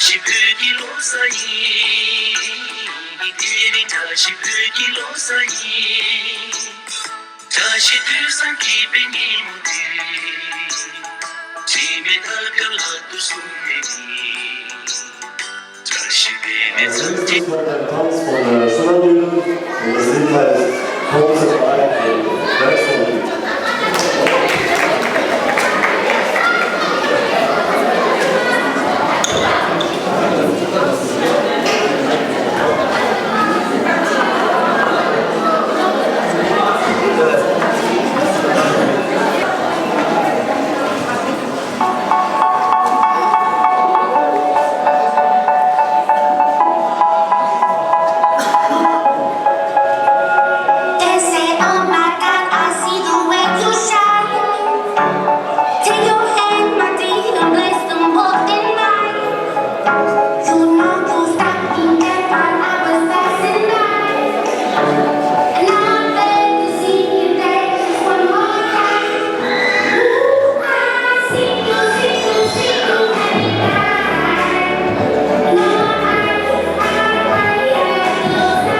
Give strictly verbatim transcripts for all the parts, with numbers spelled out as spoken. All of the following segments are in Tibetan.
ཞིག་བོད་ཀྱི་ལོ་གསར་ཡིན། དེ་རིང་བཀྲ་ཤིས་བོད་ཀྱི་ལོ་གསར་ཡིན། བཀྲ་ཤིས་དུས་བཟང་སྐྱིད་པའི་ཉིན་མོ་དེར། དྲི་མེད་ཐར་པའི་ལག་ཏུ་བཟུང་བའི་མི། བཀྲ་ཤིས་པའི་མི་ཚང་གཅིག This is what comes for the Summer Union and the Slim Life Concert Live and that's all. They say, oh my God, I see the way you shine. Take your hand, my dear, and place them both in mine. You know you stopped me dead while I was passing by. And now I'm begging to see you there just one more time. Ooh, I see you, see you, see you every time. And now I, I, I, I, I,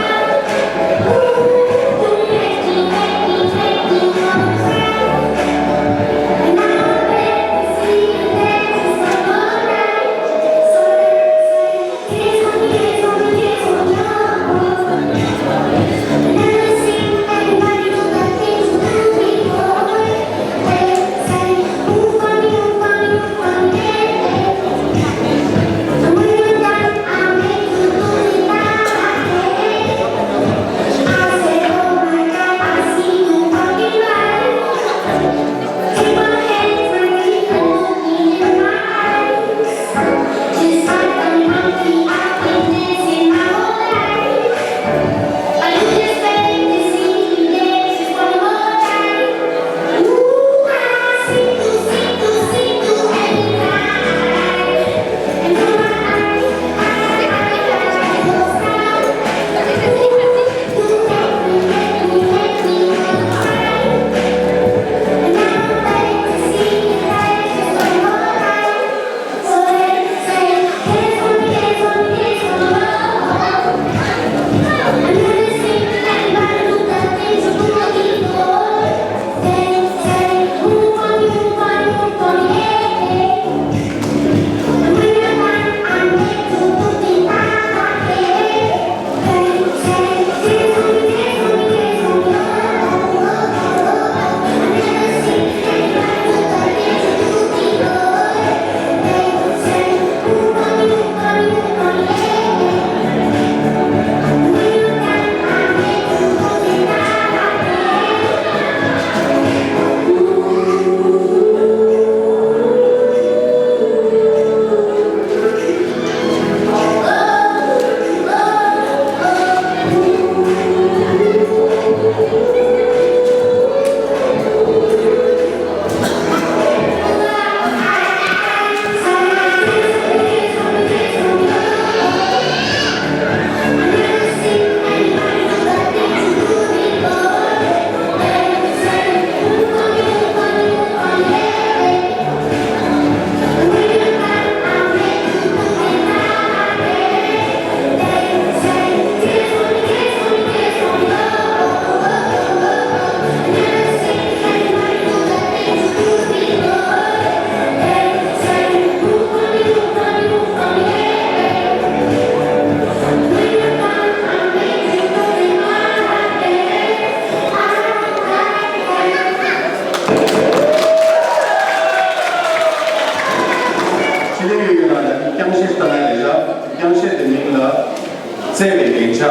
ཕྱི་གླིང་ཡུལ་གྱི་ནང་ནས་རྐྱང་གཞས་བཏང་ཡ་རེད་ཤག་རྐྱང་གཞས་དེ་མིང་ལ་བརྩེ་བའི་རྒྱན་ཆ།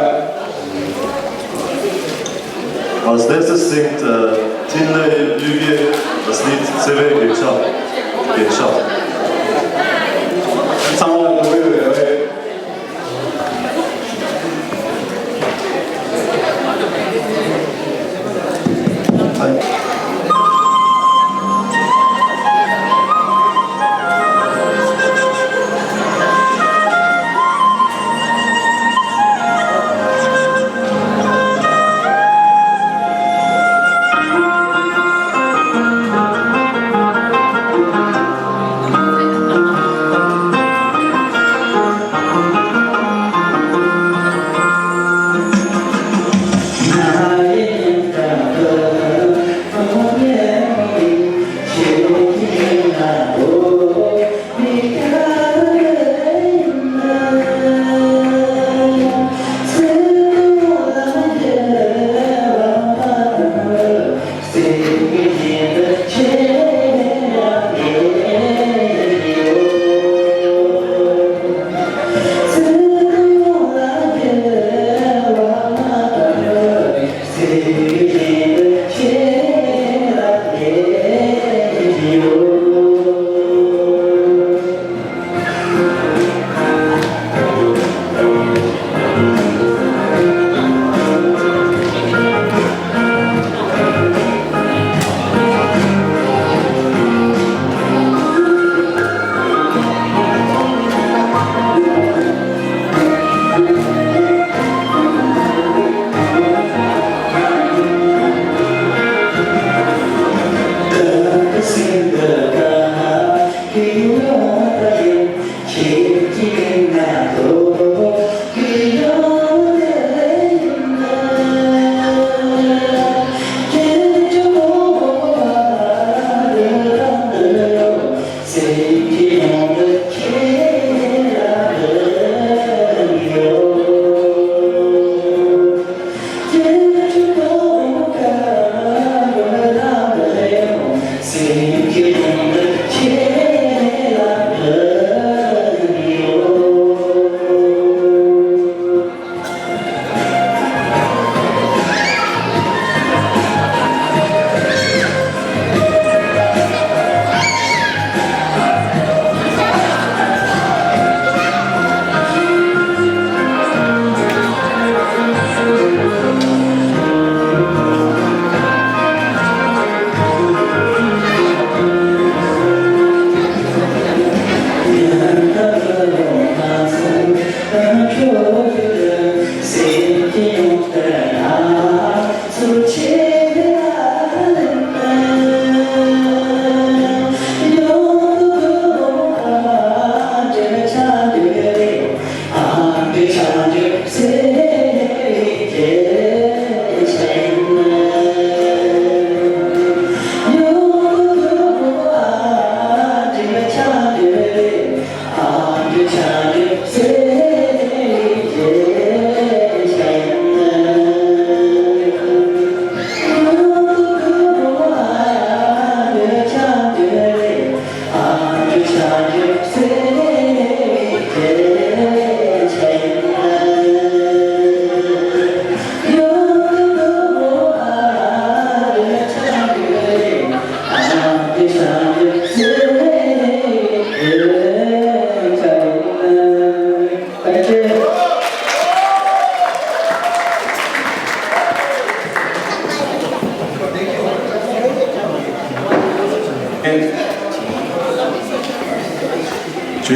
Als nächstes singt äh, Tinley Lüge das Lied Zeve Gecha. Gecha. Sound like the way we are.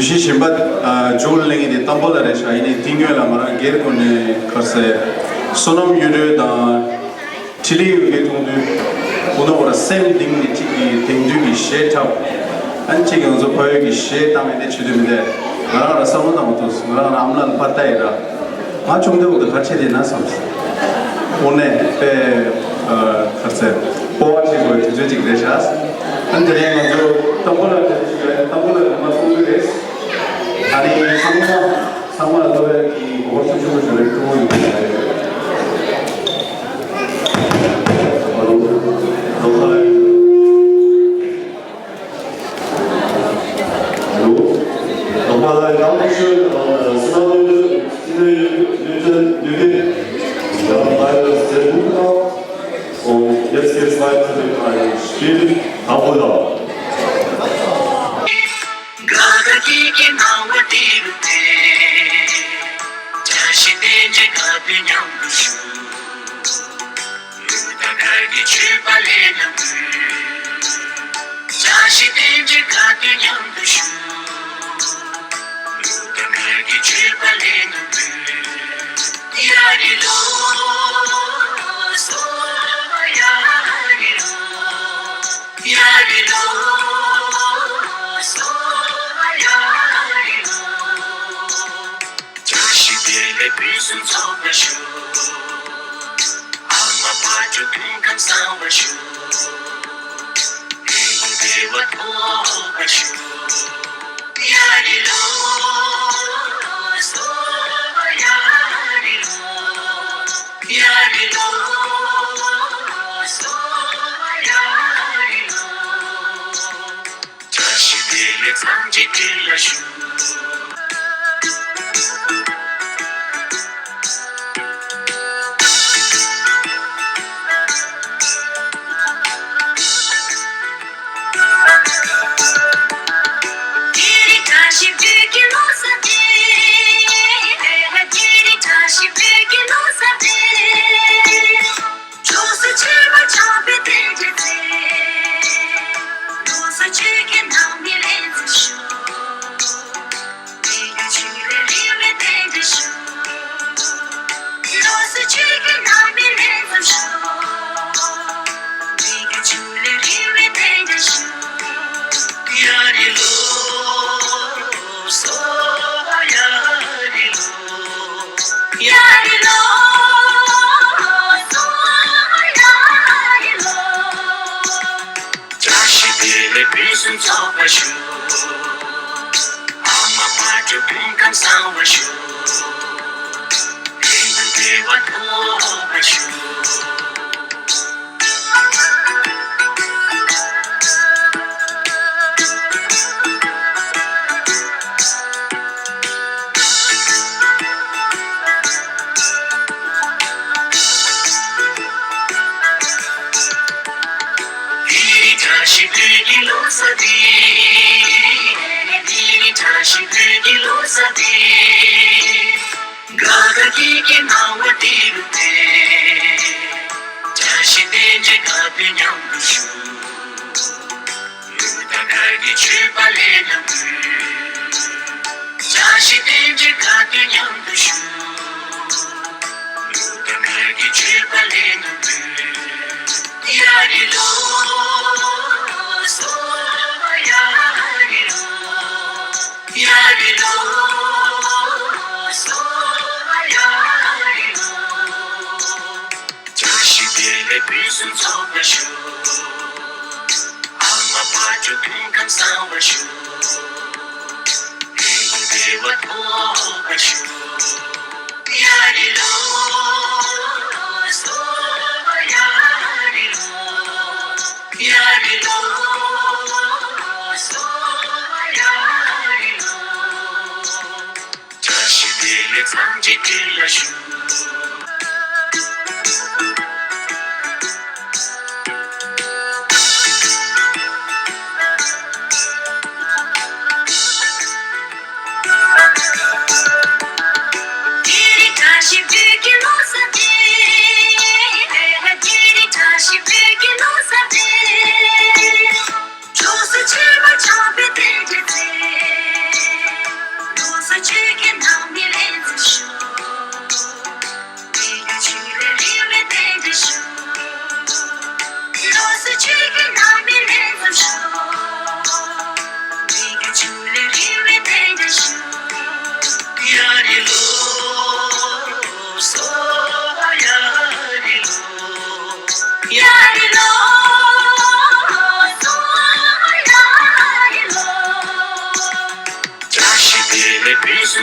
གཞི་གཞན་པ་ཨ་མཇུག་གླེང་གི་དེ་དང་པོ་ལ་རེད་ཤག་ཡིན་ནའི་དེ་སྔོན་ལ་ང་རང་སྒེར་སྒོ་ནས་ག་རེ་ཟེར། བསོད་ནམས་གཡུ་སྒྲོན་དང་འཕྲིན་ལས་གཡུ་སྒྲོན་མཐོང་དུས་ཁོ་ན་ཁོ་རང་སེམས་གཏིང་ནས་གཅིག་གིས་དེང་དུས་ཀྱི་གཞས་འཁྲབ། ཨ་ནི་གཅིག་ང་ཚོ་ཕ་ཡུལ་གྱི་གཞས་བཏང་ཡས་དེ་བྱེད་དུས་མི་འདུག་ང་རང་ར་བསམ་བློ་བཏང་བ་འདུག་ང་རང་ར་ཨ་མ་ལགས་ལ་ཕར་ལྟ་ཡི་ར། ང་ཆུང་དུས་འོ་དེ་ག་བྱེད་དེ་ན་བསམ་སོང་། དངོས་གནས་དཔེ་ཨ་ག་རེ་ཟེར། སྤོབས་པ་བྱེད་དགོས་དུས་ཚོད་ཅིག་རེད་ཤག་ཨ་ནི་དེ་རིང་ང་ཚོ་དང་པོ་ལ་དེ་ཞིག་རེད། དང་པོ་ལ་རེམ་མ་གསུང་གི་རེད། ཨ་ནི་ཚང་མ་ཚང་མ་ལ་ལྟོ་བའི་གི་གོ་སྐབས་ཆུང་ཆུང་ཞིག་རེད། ཐུགས་ཁུར་ཡོད་པ་རེད། ཨ་ལོ། ལོ་ཁ་ལ། ཨ་ལོ། ལོ་ཁ་ལ་ཡང་ཁུ་ཤོད་ཨ་སི་ན་ལོ་ཡོད་ཡོད་ཡོད་ཡོད་ཡོད། ཡང་ཁ་ལ་སེ་བུ་ཁ། Und jetzt geht's weiter mit einem Spiel. Abula.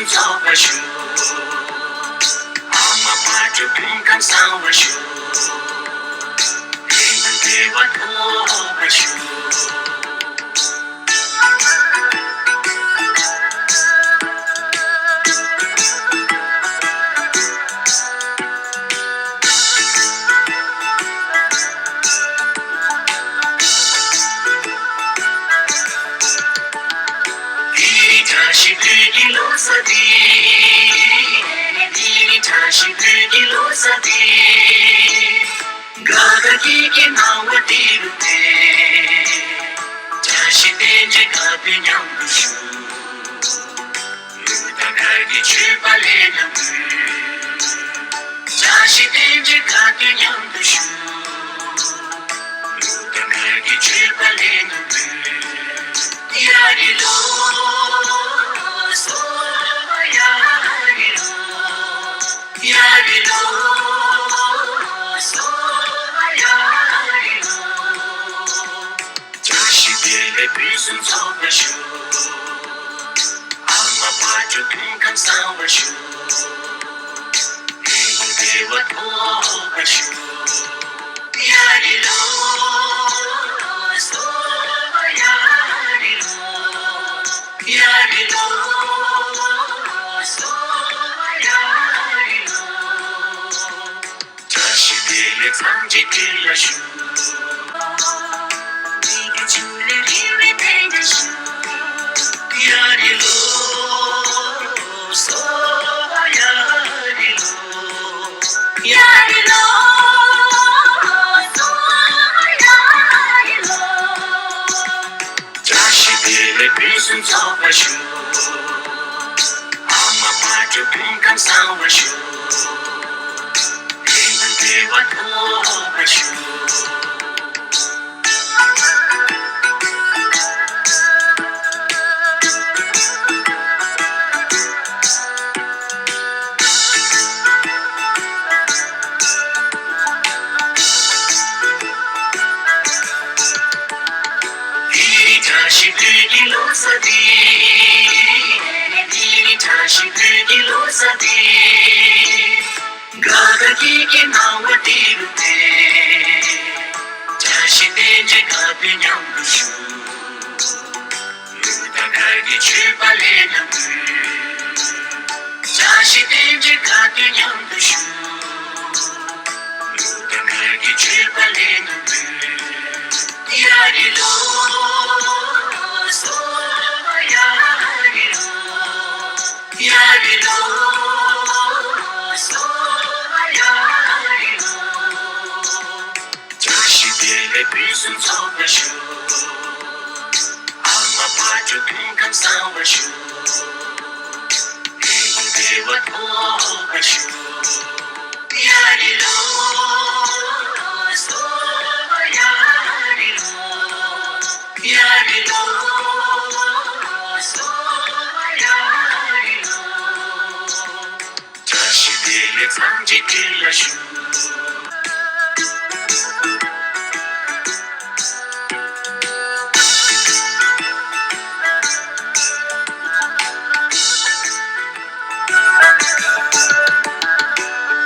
རྫོགས་པར་ཤོག་ཨ་མ་དཔལ་སྤྲུལ་སྐུ་ཁམས་བཟང་བར་ཤོག་ལས་འགུལ་བདེ་བ་ཐོབ་པར་ཤོག་འདི་ནི་བཀྲ་ཤིས་སྟོན་གྱི་ལོ་གསར་འདི། འདི་ནི་བཀྲ་ཤིས་སྟོན་གྱི་ལོ་གསར་འདི། དགའ་དགའ་སྐྱིད་སྐྱིད་སྣང་བ་འདི་རུ་བསྟན། བཀྲ་ཤིས་རྟེན་འབྲེལ་དགའ་སྟོན་མཉམ་དུ་ཞུ། གླུ་དང་གར་གྱི་མཆོད་པ་ལེན་རྣམས་ཀུན། བཀྲ་ཤིས་རྟེན་འབྲེལ་དགའ་སྟོན་མཉམ་དུ་ཞུ། གླུ་དང་གར་གྱི་མཆོད་པ་ལེན་རྣམས་ཀུན། ཡ་རི་ལོ། སོ། ཡ་རི་ལོ། ཡ་རི་ལོ། སོ། ཡ་རི་ལོ། བཀྲ་ཤིས་བདེ་ལེགས་ཕུན་སུམ་ཚོགས་པར་ཤོག་ཨ་མ་དཔལ་སྤྲུལ་སྐུ་ཁམས་བཟང་བར་ཤོག་ལས་འགུལ་བདེ་བ་ཐོབ་པར་ཤོག་ཡ་རི་ལོ། སོ། ཡ་རི་ལོ། ཡ་རི་ལོ། སོ། ཡ་རི་ལོ། བཀྲ་ཤིས་བདེ་ལེགས་འཚམས་འདྲི་ཁྱེད་ལ་ཞུ། མི་དགེ་བཅུ་ལས་རིང་བའི་རྟེན་འབྲེལ་ཞུ། ཡ་རི་ལོ། སོ། ཡ་རི་ལོ། ཡ་རི་ལོ། སོ། ཡ་རི་ལོ། བཀྲ་ཤིས་བདེ་ལེགས་ཕུན་སུམ་ཚོགས་པར་ཤོག་ཨ་མ་དཔལ་སྤྲུལ་སྐུ་ཁམས་བཟང་བར་ཤོག་ལས་འགུལ་བདེ་བ་ཐོབ་པར་ཤོག་འདི་ནི་བཀྲ་ཤིས་སྟོན་གྱི་ལོ་གསར་འདི། འདི་ནི་བཀྲ་ཤིས་སྟོན་གྱི་ལོ་གསར་འདི། དགའ་དགའ་སྐྱིད་སྐྱིད་སྣང་བ་འདི་རུ་བསྟན། བཀྲ་ཤིས་རྟེན་འབྲེལ་དགའ་སྟོན་མཉམ་དུ་ཞུ། གླུ་དང་གར་གྱི་མཆོད་པ་ལེན་རྣམས་ཀུན། བཀྲ་ཤིས་རྟེན་འབྲེལ་དགའ་སྟོན་མཉམ་དུ་ཞུ། གླུ་དང་གར་གྱི་མཆོད་པ་ལེན་རྣམས་ཀུན། ཡ་རི་ལོ། སོ། ཡ་རི་ལོ། ཡ་རི་ལོ། སོ། ཡ་རི་ལོ། བཀྲ་ཤིས་བདེ་ལེགས་ཕུན་སུམ་ཚོགས་པར་ཤོག་ཨ་མ་དཔལ་སྤྲུལ་སྐུ་ཁམས་བཟང་བར་ཤོག་ལས་འགུལ་བདེ་བ་ཐོབ་པར་ཤོག་ཡ་རི་ལོ། སོ། ཡ་རི་ལོ། ཡ་རི་ལོ། སོ། ཡ་རི་ལོ། བཀྲ་ཤིས་བདེ་ལེགས་འཚམས་འདྲི་ཁྱེད་ལ་ཞུ།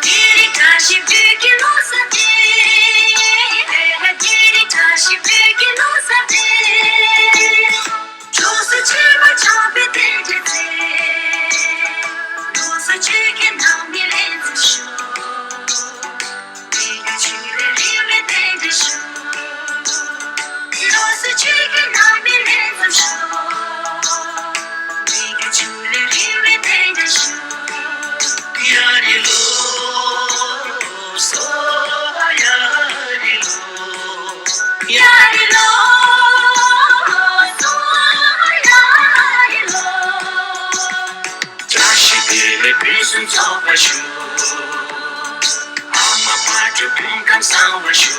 འདི་ནི་བཀྲ་ཤིས་སྟོན་གྱི་ལོ་གསར་འདི། འདི་ནི་བཀྲ་ཤིས་སྟོན་གྱི་ལོ་གསར་འདི། སྤྲོ་སེམས་ཆེན་པོས་བཅངས་པའི་རྟེན་འབྲེལ་བརྩེ། ལོ་གསར་ཆོས་ཀྱི་ནང་ནས་ལེགས་འཛོམས་ཤོག་ལས་འགུལ་ཆོས་ལས་རིང་བའི་རྟེན་འབྲེལ་ཞུ། ལོ་གསར་ཆོས་ཀྱི་ནང་ནས་ལེགས་འཛོམས་ཤོག་ལས་འགུལ་ཆོས་ལས་རིང་བའི་རྟེན་འབྲེལ་ཞུ། ཡ་རི་ལོ། སོ། ཡ་རི་ལོ། ཡ་རི་ལོ། སོ། ཡ་རི་ལོ། བཀྲ་ཤིས་བདེ་ལེགས་ཕུན་སུམ་ཚོགས་པར་ཤོག་ཨ་མ་དཔལ་སྤྲུལ་སྐུ་ཁམས་བཟང་བར་ཤོག་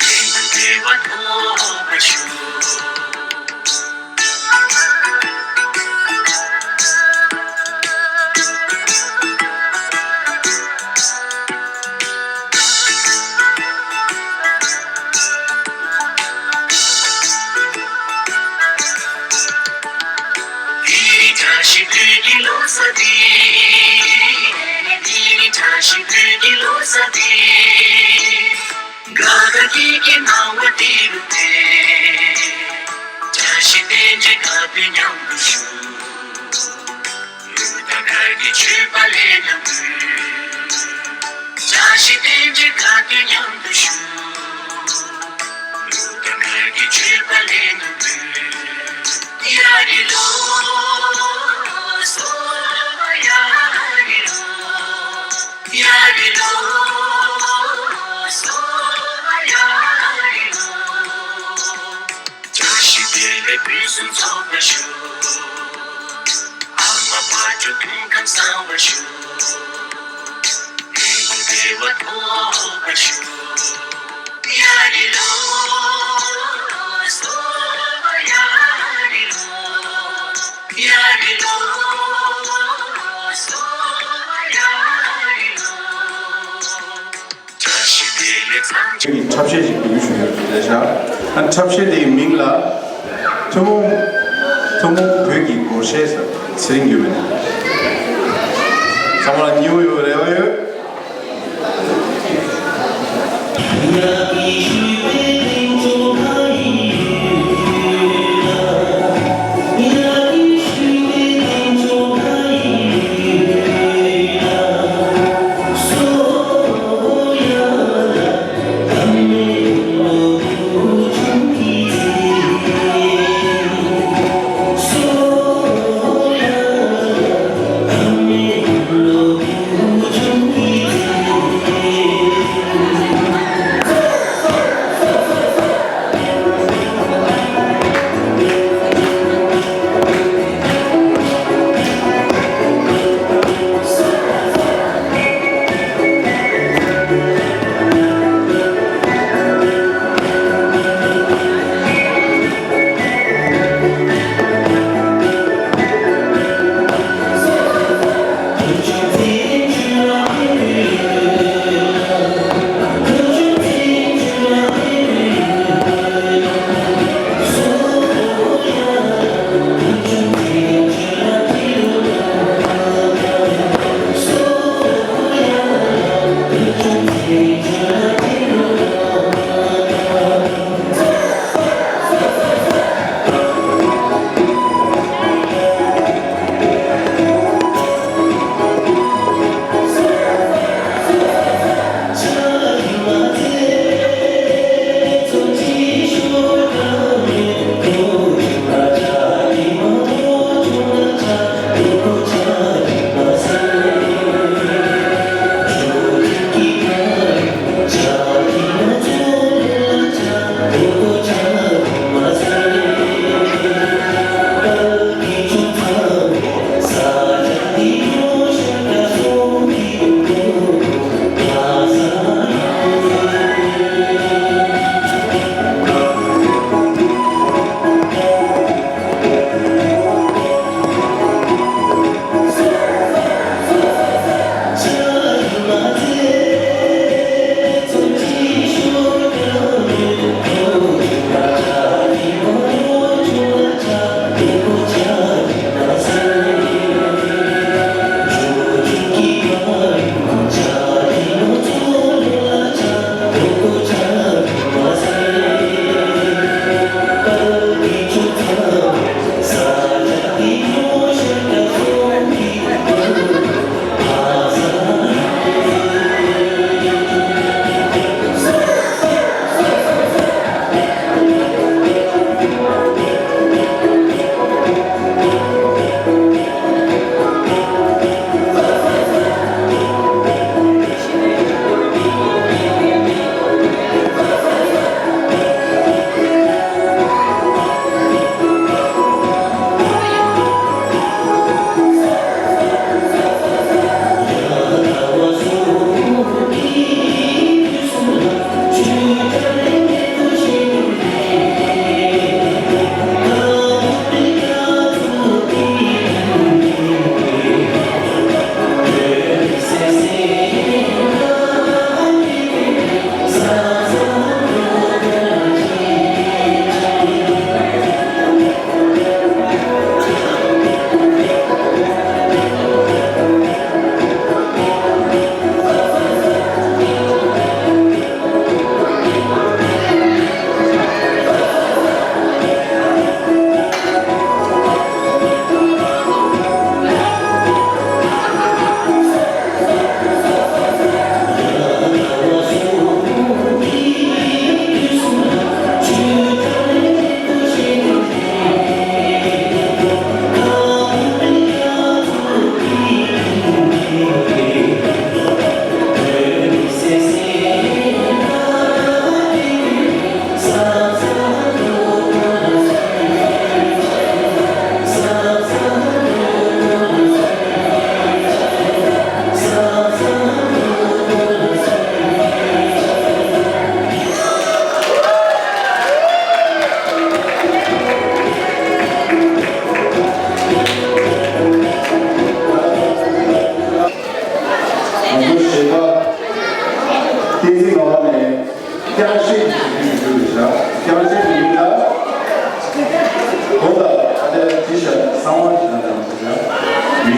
ལས་འགུལ་བདེ་བ་ཐོབ་པར་ཤོག་འདི་ནི་བཀྲ་ཤིས་ ས་འདི། འདི་ནི་བཀྲ་ཤིས་སྤོས་ཀྱི་ལོ་གསར་འདི། དགའ་དགའ་སྐྱིད་སྐྱིད་སྣང་བ་འདི་རུ་དེ། བཀྲ་ཤིས་རྟེན་འབྲེལ་དགའ་སྟོན་མཉམ་དུ་ཞུ། མུ་དང་དཀར་གྱི་མཆོད་པ་ལས་རྣམས་འབུལ། བཀྲ་ཤིས་རྟེན་འབྲེལ་དགའ་སྟོན་མཉམ་དུ་ཞུ། མུ་དང་དཀར་གྱི་མཆོད་པ་ལས་རྣམས་འབུལ། ཡ་རི་ལོ། སོ། ཡ་རི་ལོ། ཡ་རི་ལོ། སོ། ཡ་རི་ལོ། བཀྲ་ཤིས་བདེ་ལེགས་ཕུན་སུམ་ཚོགས་པར་ཤོག། ཨ་མ་ཕ་གྲུ་སྐུ་ཁམས་བཟང་བར་ཤོག། ཕྲུ་གུ་བདེ་བ་ཐོབ་པར་ཤོག། ཡ་རི་ལོ། སོ། ཡ་རི་ལོ། ཡ་རི་ལོ། སོ། ཡ་རི་ལོ། བཀྲ་ཤིས་བདེ་ལེགས་ཚང་། ཁྱེད་ཀྱིས་འཁྲབ་གཞས་ཤིག་འབུལ་ཞུ་ཡོད་རེད་ཤག་ཨ་འཁྲབ་གཞས་དེའི་མིང་ལ་ཐུན་མོང་། ཐུན་མོང་བོད་ཀྱི་སྒོར་གཞས་ཟེར། ཚེ་རིང་ཡོད་མེད། ཚང་མ་ལ་ཉེ་བོ་ཡོད་རེ་བ་ཡོད།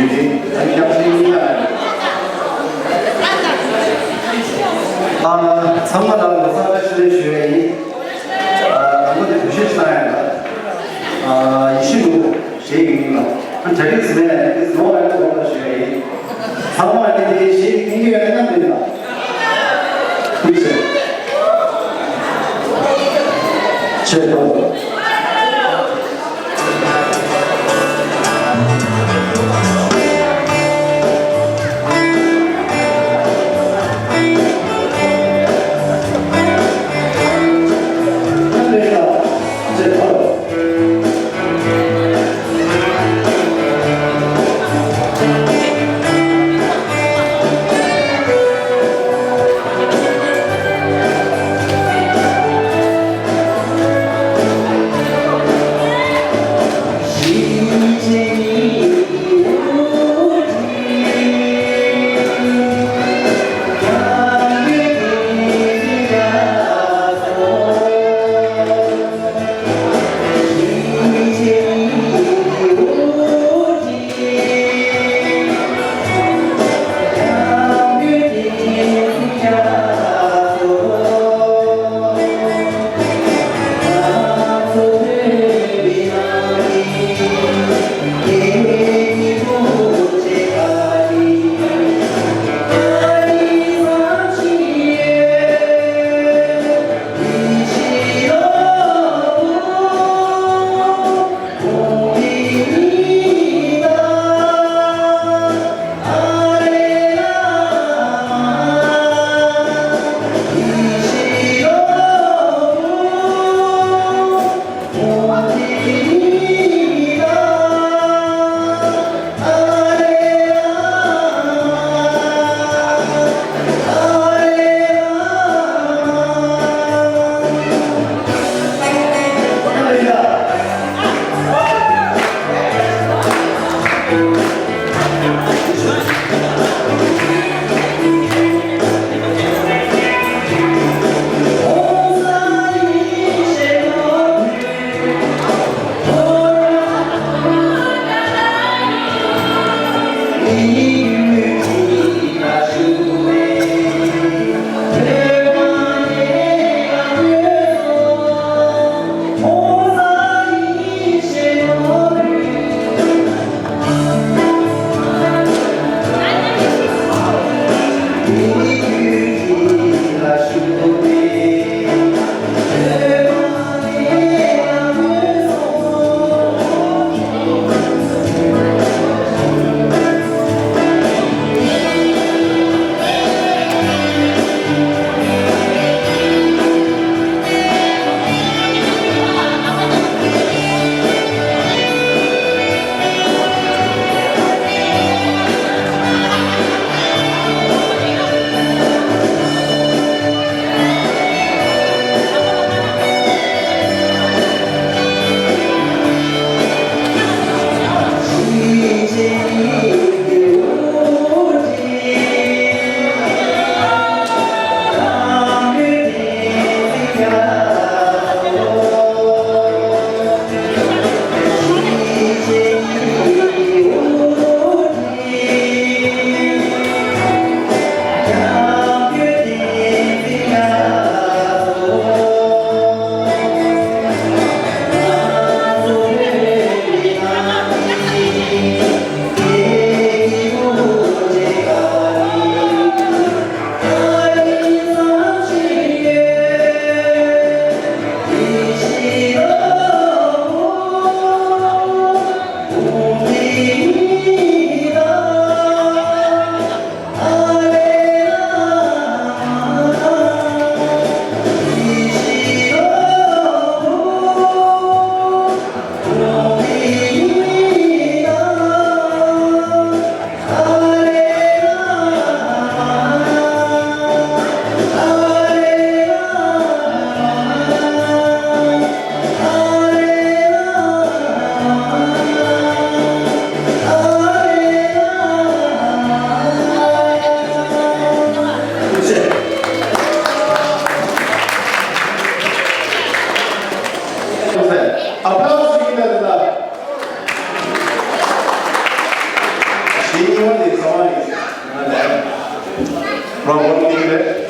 ཨ། ཚང་མ་ལ་ལོ་གསར་བཀྲ་ཤིས་བདེ་ལེགས་ཞུ་ཡ་ཡིན། ཨ། དང་པོ་དེ་གུས་ཞབས་གནང་ཡ་ལ། ཨ། ཡིད་བཞིན་ནོར་བུ་ཞེས་ཡིན་ལ། ཨ། གྲ་སྒྲིག་ཟིན་ནས་དེ་ནོར་བ་ཡོད་པ་ཞུ་ཡ་ཡིན། ཚང་མ་ནི་དེ་ཞེས་སྙིང་རྗེ་ཡོད་ན་འདི་ལ། གུས་ཞབས། ཆེ་ལོ། དེ་ཉི་མ་དེ་ཚང་མ་ཡིན། ང་ལ་རང་དབང་གཏིང་རེད།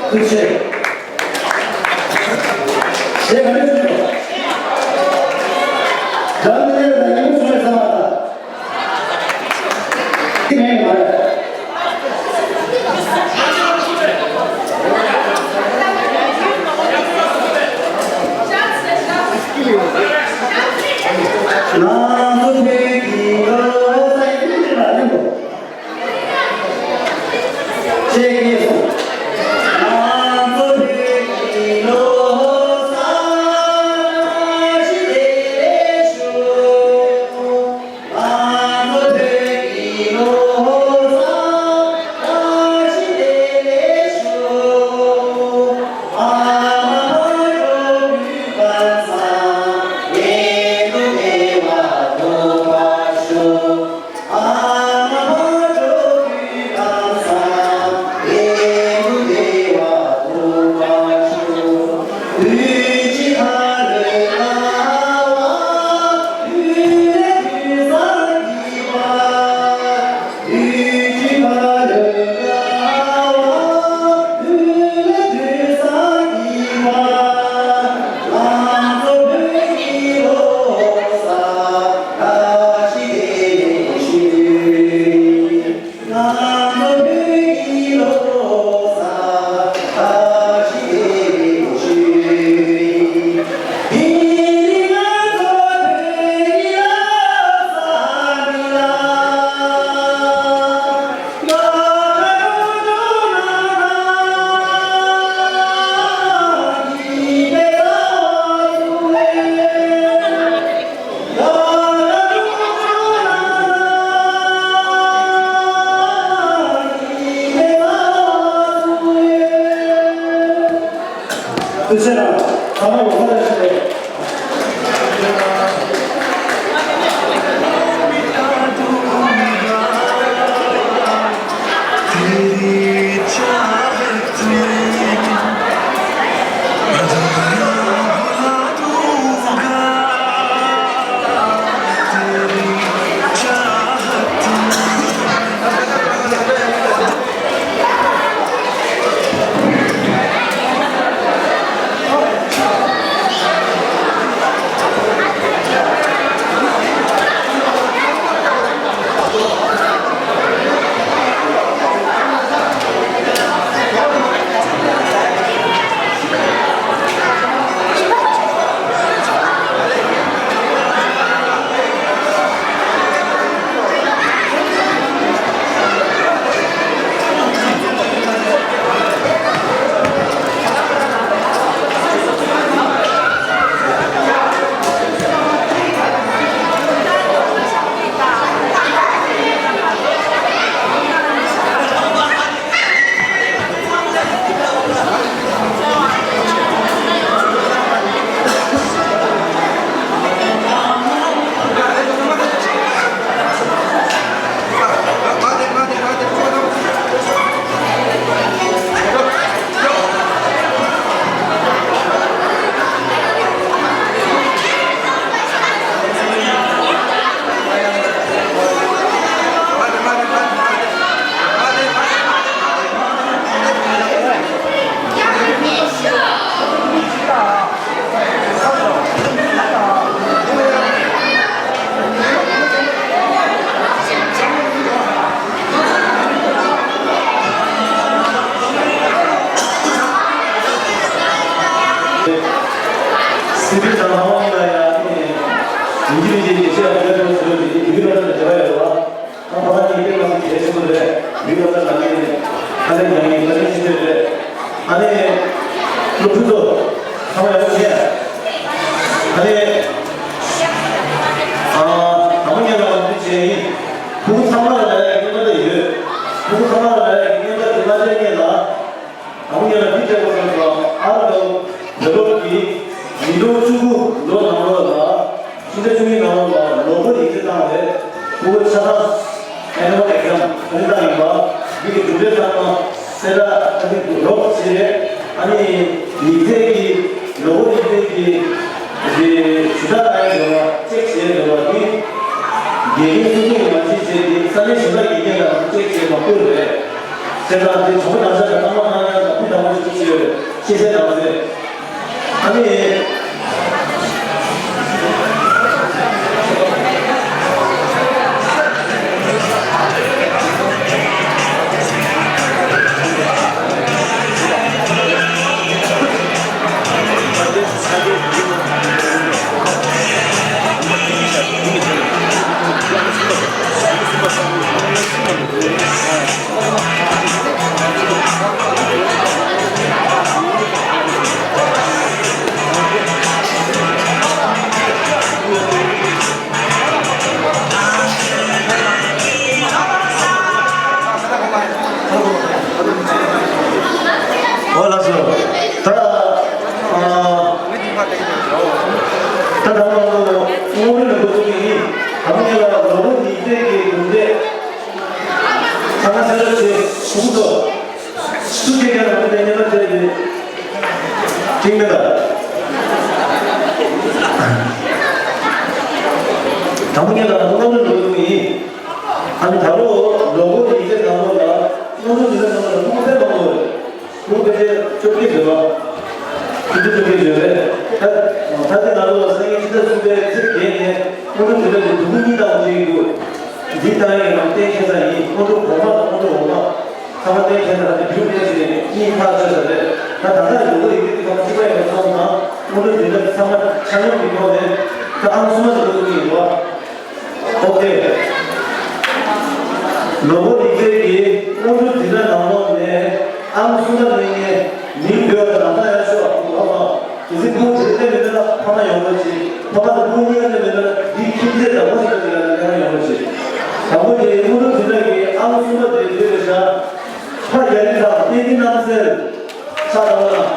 ཐུགས་རྗེ་ཆེ། ཞེས་ག་རེ་ཞུ། རང་གི་ལས་ལ་ཉིན་མོ་བྱུང་བའི་ས་མ་ད། དེ་མེད་མ་རེད། ང་ཚོ་བོད་ཀྱི་ལོ་ཙཱ་ཡི་མི་འདྲ་བ་ཡིན་པ། ཅེས་སྐད་སོང་། དུས་ཆེན་ལ་ཚང་མ་ཡོང་ས་རེད་ཞུ། སྲིད་པའི་དང་ལྷ་མོ་གཉིས་ལ་ཡང་ནི་ཡིན་གྱི་མིན་གྱི་དགེ་བཤེས་ཡང་འདྲ་འགྲོ་ཟེར་བ་དེ་ཡིན་གྱི་མིན་གྱི་ལ་འདྲ་བ་ཡོད་པ། ཨ་ཕ་མ་གཉིས་ཀའི་ལ་གལ་ཆེན་པོ་རེད། མི་ལ་ལ་ནི་ཁ་ལེ་ཉང་ནི་ཁ་ལེ་ཤི་ཆེ་རེད། ཨ་ནི་སློབ་ཕྲུག་ཚོ་ཚང་མ་ཡག་པོ་བྱས། ཨ་ནི་ཨ་དང་པོ་ཉལ་ལ་མ་འདུས་བྱས་ཡིན། ཕྲུ་གུ་ཚང་མ་ལ་ལ་ཡག་གི་རྔན་པ་དེ་ཡོད། ཕྲུ་གུ་ཚང་མ་ལ་ལ་ཡག་གི་རྔན་པ་དེ་ལ་ཆ་ཉལ་ལ། དང་པོ་ཉལ་ལ་འདི་བྱས་པ་སོང་ཙང་ཨ་རོ་བོད་སློབ་ཀྱི་ཉིས་སྟོང་བཅུ་དགུ་ལོ་ནང་ལོགས་ལ། ཕྱི་ཟླ་བཅུ་གཉིས་ནང་ལོགས་ལ་ལོ་འཁོར་ཡིག་ཚད་བཏང་བའི་ཕྲུ་གུ་ཆ་ཚང་ཨེ་ནུ་ཨལ་ཨེག་ཛམ་ཨ་ནི་བཏང་ཡིན་པ། འདི་གི་གྲུབ་འབྲས་ཚང་མ་གསལ་བསྒྲགས་ཨ་ནི་རོབ་བྱས། ཨ་ནི་ཡིག་ཚད་ཀྱི་ལོ་འཁོར་ཡིག་ཚད་ཀྱི་དེ་ཞུ་དག་བཏང་ཡིན་འདྲ་བ་ཅེག་བྱས་འདྲ་བ་འདི་དགེ་རྒན་སོ་སོ་གིས་མ་བྱེད་བྱས་ཏེ་ས་གནས་གཞན་དག་དགེ་རྒན་ལ་ཅེག་བྱས་མ་བསྐུར་རེད། དེ་དང་དེ་གྲོགས་པོ་ནང་ཆ་དང་ཨ་མ་ཨ་ཡ་དང་བུ་དང་བུ་ཞིག་ཅེས་ཤེས་གསལ་གནང་ཚེ། ཨ་ནི། ཨོ་ལགས་སོ། ད་ཨ་ད་ད་ང་ཚོ་སྔོན་མ་ལ་འགོ་ཚུགས་ཀྱི་ཡིན། ད་ང་ལ་ལོ་ངོ་ཉིས་བརྒྱད་ཀྱི་གུང་ཚིགས། ཚང་མ་གསལ་བཤད་བྱེད་ཐུབ་ཀྱི་འདུག་སུ་སྐད་རྒྱག་ན་དེ་ནས་ཉན་པ་དེ་རེད། འགྲིག་མེད་ད། དང་པོ་ཉིད་ལ་སྔོན་འགྲོ་འགྲོ་གི་ཡིན། ཨ་ནི་ད་ལོ་ལོ་འཁོར་ཡིག་ཚད་ནང་ལོགས་ལ་སྔོན་འགྲོ་འདི་ལ་ནང་ལ་ལུང་པ་ཕལ་མང་པོ་རེད། ལུང་པ་ཕལ་ཆེར་བཅོ་བརྒྱད་ཡོད་པ། བཅུ་བཅུ་བཅོ་བརྒྱད་ཡོད་རེད། ད་ད་ལྟའི་ནང་ལོགས་ལ་སང་ཉིན་ཕྱི་ཟླ་གསུམ་པའི་ཚེས་བརྒྱད་ནས་སྔོན་འགྲོ་འདི་ལ་ལུང་པ་གཉིས་བཏང་བྱེད་ཀྱི་འདུག་འདི་ལྟ་ཡི་རང་བརྟེན་ཁྱད་མཚར་ཡིན། སྔོན་འགྲོ་གོང་མ་དང་སྔོན་འགྲོ་འོག་མ། ཚང་མ་བརྟེན་ཁྱད་མཚར་དེ་རྒྱུ་བརྟེན་བྱས་ནས་གཉིས་ཐག་ཆོད་ས་རེད། ད་ད་ལྟ་ལུང་པ་ཡི་གེ་དེ་ཚང་མ་གཅིག་པ་ཡིན་པ་སོང་ཙང་སྔོན་འགྲོ་འདི་འདྲ་ཚང་མ་ཆ་སྙོམས་ཀྱི་ཐོག་ནས་ད་ཨང་གསུམ་པ་ཞིག་འགྲོ་གི་ཡིན་པ། ཨོ་ཁེ། ལོ་འཁོར་ཡིག་ཚད་ཀྱི་སྔོན་འགྲོ་འདི་འདྲ་ནང་ལོགས་ནས་ཨང་གསུམ་པ་གནང་མཁན་མིང་འབོད་པ་ལ་ལམ་སང་ཡར་ཤོག་ཨ་ཁུ་ཨ་མ། གལ་སྲིད་ཕྲུ་གུ་དེ་འདྲ་མེད་ན་ཕ་མ་ཡོང་རོགས་བྱེད། ཕ་མ་དང་ཕྲུ་གུ་གཉིས་ཀ་འདྲ་མེད་ན་འདིའི་ཁྱིམ་མཚེས་དང་པོ་ཞིག་ལ་ཡང་ཡོང་རོགས་བྱེད། དང་པོ་དེ་སྔོན་འགྲོ་འདི་འདྲ་གི་ཨང་གསུམ་པ་དེ་འབོད་པའི་ཤ་ཕ་རྒྱ་རི་དང་བསྟན་འཛིན་རྣམ་རྩེར་ཤ་དང་བ་དང་།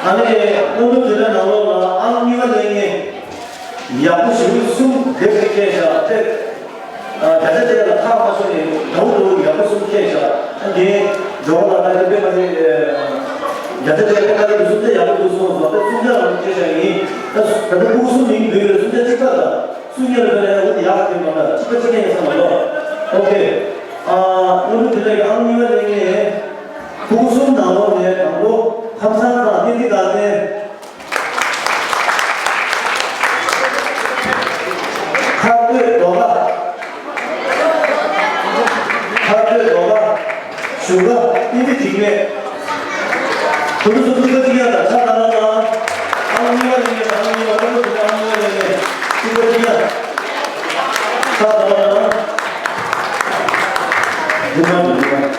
ཨ་ནི་སྔོན་འགྲོ་དེ་འདྲ་ནང་ལོགས་ལ་ཨང་གཉིས་པ་ལེན་མཁན་ཡག་པོ་ཞེ་པོ་གསུམ་སྡེབ་ཀྱིས་བསྐྱལ་བཞག་སྟེ། བརྒྱ་ཆ་བརྒྱ་ལ་ཁག་མ་སོང་ནས་འདྲ་བོ་འདྲ་བོ་ཡག་པོ་གསུམ་བསྐྱལ་བཞག་ཨ་རྒན་ཇོ་བོ་ལགས་ད་ནི་དཔེ་མ་རེད། བརྒྱ་ཆ་བརྒྱ་དཔེ་ཁ་ལ་གསུམ་ཆ་ཡག་པོ་འདུག་གསུངས་སོང་། ད་གསུམ་ཆ་རང་བསྐྱལ་བཞག་ཡིན། ད་ད་ལྟ་ཕྲུ་གུ་གསུམ་ཡིན་འདུག་ཡོད། གསུམ་ཆ་གཅིག་པ་དང་། སུ་ཉར་བ་ལ་ཡང་ཡག་གི་མ་འདྲ་གཅིག་པ་གཅིག་རྐྱང་ཡིན་བསམ་པ་ལོ། ཨོ་ཁེ། ཨ་སྔོན་འགྲོ་དེ་འདྲ་ཡང་གཉིས་པ་ལེན་ངེས། ཕྲུ་གུ་གསུམ་ནང་ལོགས་ནས་དང་པོ་ཁམས་སངས་དང་བསྟན་འཛིན་དགའ་ལྡན། ཁ་སྟོད་རྡོ་ཁ། ཁ་སྟོད་རྡོ་ཁ། བཞུགས་སྒར་བསྟན་འཛིན་འཇིགས་མེད། དུ་རུ་སུ་ཐུག་པ་ཅིག་ཡང་དང་ཕྱག་ལྟ་ལ་ན། ཨང་གཉིས་པ་ལེན་ནས་ཨང་གཉིས་པ་ལེན་པ་ཅིག་ཨང་གཉིས་པ་ལེན་ནས་ཐུག་པ་ཅིག་ཡང་ཕྱག་ལྟ་ལ་ན། རྗེས་མ་འགྲོ་རྗེས་མ་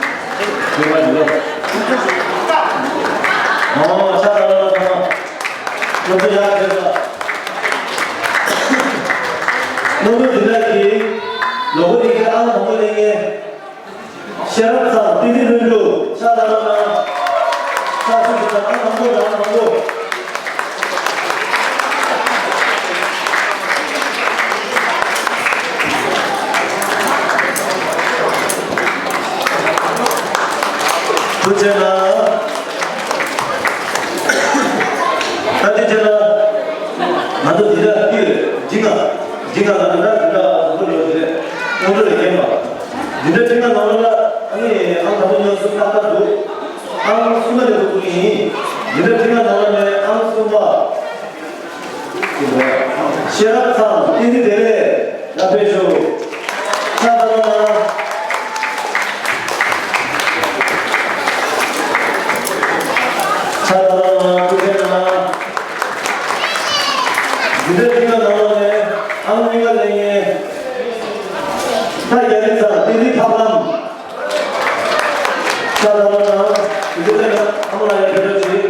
རྗེས་མ་འགྲོ། ཨོ་ཕྱག་ལྟ་ལ་ན་ཚང་མ་ང་ཚོ་ཡག་བྱས་ས། སློབ་ཕྲུག་འདི་དག་གིས་ལོ་གོ་རིག་གི་ཨང་དང་པོ་ལེན་མཁན། ཤེས་རབ་ཚང་བསྟན་འཛིན་ལྷུན་གྲུབ་ཕྱག་ལ་ན། ཕྱག་ཤུགས་ཆེ་ན་ཨང་དང་པོ་ཨང་དང་པོ། ཐུགས་རྗེ་གནང་། ད་ལྟའི་ཆ་ལ་ང་ཚོ་འདི་འདྲ་ཡོད་འགྲིག་ག་འགྲིག་ག་ང་ཚོ་འདྲ་འདི་འདྲ་བཟོ་འདྲ་ཡོད་རེད། སྔོན་འགྲོ་ལས་བརྒལ་བ། འདི་འདྲ་ཁྲིམས་ཁང་ནང་ལ་ཨ་ནི་ཨང་དང་པོ་ཉོ་སུ་ཏག་ཏག་འདུག་ཨང་གསུམ་པ་ནས་འགོ་བཙུགས་ཡིན། འདི་འདྲ་ཁྲིམས་ཁང་ནང་ལ་ནས་ཨང་གསུམ་པ། ཤེས་རབ་ཚང་བསྟན་འཛིན་བདེ་ལེགས་ལ་ཕེབས་ཤོག་ཕྱག་ལྟ་རོགས་གནང་། ཕྱག་ལྟ་རོགས་གནང་། ཐུགས་རྗེ་གནང་། འདི་འདྲ་ཁྲིམས་ཁང་ནང་ལ་ནས་ཨང་གཉིས་པ་ལེན་མཁན། ད་རྒྱ་རི་ཚང་བསྟན་འཛིན་ཐབས་ལམ། ཕྱག་ལྟ་རོགས་གནང་། དེ་ཚོ་ལ་ཨ་མ་ལགས་ཡར་ཕེབས་རོགས་གྱིས།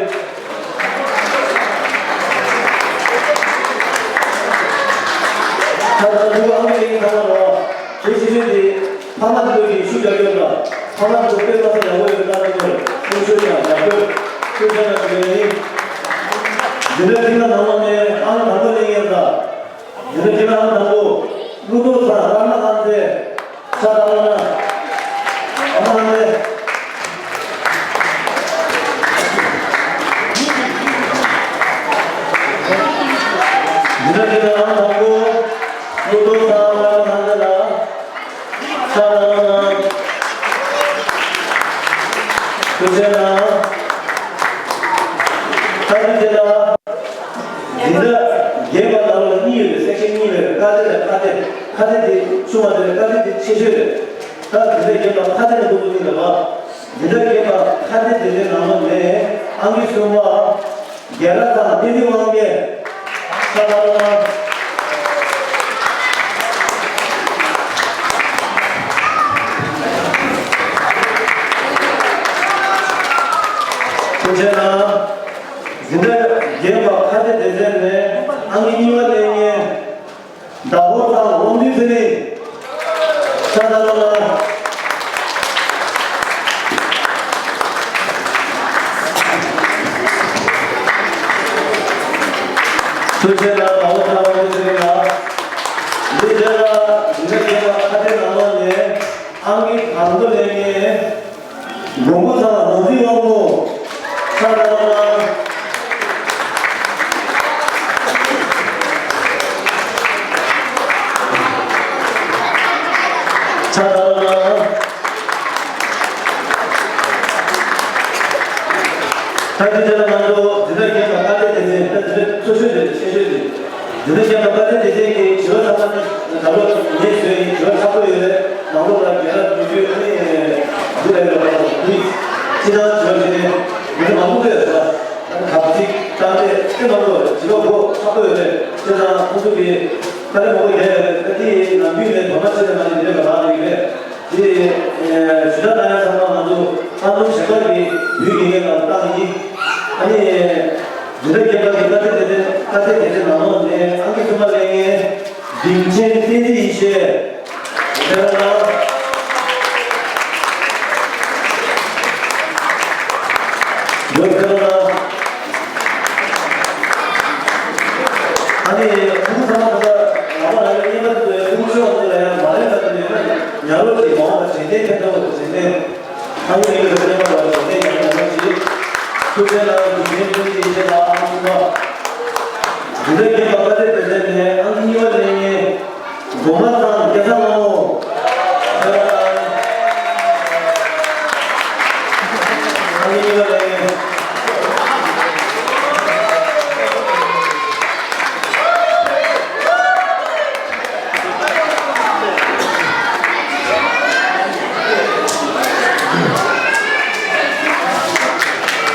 ད་ལྟ་འདུག་ཨ་མ་ལགས་ཡིན་ཚང་མ་རོགས། དེ་ཕྱི་ཚུལ་དེ་ཕ་མ་ཚོས་ཀྱི་ཤུགས་རྒྱག་རྒྱུ་ལ། ཕ་མ་ཚོས་དཔེ་མ་སྲིད་ཡག་པོ་ཡོད་པའི་རྣམ་པ་ཚོར་སེམས་ཤུགས་དང་རྒྱབ་སྐྱོར་ཤུགས་ཆེ་རུ་གཏོང་གི་ཡིན། འདི་འདྲ་ཁྲིམས་ཁང་ནང་ལོགས་ནས་ཨང་དང་པོ་ལེན་མཁན་དང་། འདི་ནི་ཁྱེད་རང་དང་པོ་བློ་གྲོས་ཚང་རང་ན་ཨང་རྩེ་ས་དང་པོ་ན་ཨ་མ་ཨང་རྩེ། འདི་ནི་ཁྱེད་རང་དང་པོ་བློ་གྲོས་ཚང་རང་ན་ཨང་རྩེ་ལ་ས་དང་པོ་ན་ཐུགས་རྗེ་གནང་། ད་ཐུགས་རྗེ་གནང་། འདི་འདྲ་རྒན་པ་ནང་ལ་གཉིས་ཡོད་རེད། སེག་ཤན་གཉིས་ཡོད་རེད། ཁ་སྡེ་དང་ཁ་སྡེ། ཁ་སྡེ་དེ་ཆུང་བ་དེ་རེད། ཁ་སྡེ་དེ་ཆེ་ཤོས་རེད། ད་འདི་འདྲ་རྒན་པ་ཁ་སྡེ་ནས་འདུག་གི་རེད་བ། འདི་འདྲ་རྒན་པ་ཁ་སྡེ་དེ་འདྲའི་ནང་ལོགས་ནས་ཨང་ཀི་གསུམ་པ་རྒྱལ་ལ་དང་བསྟན་འཛིན་དབང་རྒྱལ་ས་ལ་ལ། ཐུགས་རྗེ་གནང་། འདི་འདྲ་རྒན་པ་ཁ་སྡེ་སྡེ་ཚན་ནས་ཨང་ཀི་གཉིས་པ་ལེན་མཁན་ཟླ་བོ་དང་དབང་འདུས་ཚེ་རིང་། ས་ད་ལོ་ལ། ཐུགས་རྗེ་གནང་། ཟླ་བོ་དང་དབང་འདུས་ཚེ་རིང་ལགས། འདི་རྗེས་ལ་འདི་འདྲ་རྒན་པ་ཁ་སྡེ་ནང་ལོགས་ནས་ཨང་ཀི་དང་པོ་ལེན་མཁན། མགོན་པོ་ཚང་ནོར་འཛིན་དབང་མོ། ཕྱག་ལ་ལ། ཕྱག་ལ་ལ། ད་དེ་རྗེས་ལ་ང་ཚོ་འདི་འདྲ་རྒན་པ་ཁ་སྡེ་སྡེ་ཚན། ད་འདི་འདྲ་མཐོ་ཤོས་དེ་ཆེ་ཤོས་དེ། འདི་ནས་ཀྱང་ད་ལྟ་དེ་དེ་གའི་དྲི་བ་ཚང་མ་ནི་ད་ལོ་ངས་བཟོས་ཡིན། དྲི་བ་ཚ་པོ་ཡོད་རེད། ནང་ལོགས་ལ་རྒན་ལགས་ནུས་རྒྱུ་ཨ་ནི་འདི་ལས་ལ་བ་དང་དུས་ཅི་ལྟར་དྲི་བ་བྱས་ནས་མི་ཚེ་མང་པོ་ཡོད་རེད། ཨ་ནི་གབ་ཚིག་གཏམ་དཔེ་དེ་མང་པོ་དྲི་བ་གོ་ཚ་པོ་ཡོད་རེད། བྱས་ཙང་ཁོང་ཚོ་གིས། ད་རེས་མོ་གོ་རྒྱལ་ཡོད་རེད། ད་དེ་ནམ་རྒྱུན་ནས་དོ་སྣང་བྱེད་ཀྱི་མ་རེད། འདི་འདྲ་ག་རང་རེད་རེད། དེ་ཞུ་དག་གནང་ཡ་ཚང་མ་ང་ཚོ་བཀའ་འདོམས་ཞལ་པར་གྱི་བོད་ཡིག་ལ་བཏང་ཡིན། ཨ་ནི་འདི་འདྲ་རྒྱལ་བ་གི་བཀའ་ཁྲིད་དེ་དེ་བཀའ་ཁྲིད་དེ་དེ་ནང་ལོགས་ནས་ཨང་ཀི་གསུམ་པ་ལེན་མཁན་དྲིན་ཆེན་བསྟན་འཛིན་ཡེ་ཤེས། ཁྱེད་རང་ལ། ལོ་ཁྱེད་རང་ལ། ཨ་ནི་ཕྲུ་གུ་ཚང་མ་ད་ལྟ་ལག་པ་ལ་ཡོད་ཉེན་ཁ་དེ་ཕྲུ་གུ་ཚོ་ཚོ་ལ་ཡང་མ་རེད་ལ། དེ་ཡོད་ན་ཉར་རོགས་ཀྱིས་མ་འོངས་པ་དྲན་རྟེན་ཕན་ཐོགས་དྲན་རྟེན། ཨ་ནི་ཡིན་ལ་ཉེན་ཁ་ལ་དྲན་རྟེན་ཡང་ཉར་རོགས་ཀྱིས། ཐུགས་རྗེ་གནང་། དུས་ཆེན་ཕུན་སུམ་ཚོགས། ཨང་གསུམ་པ། འདི་འདྲ་རྒྱལ་བ་བཀའ་ཁྲིད་དེ་དེ་ནས་ཨང་གཉིས་པ་ལེན་མཁན། སྒོ་མ་ཚང་སྐལ་བཟང་ལྷ་མོ།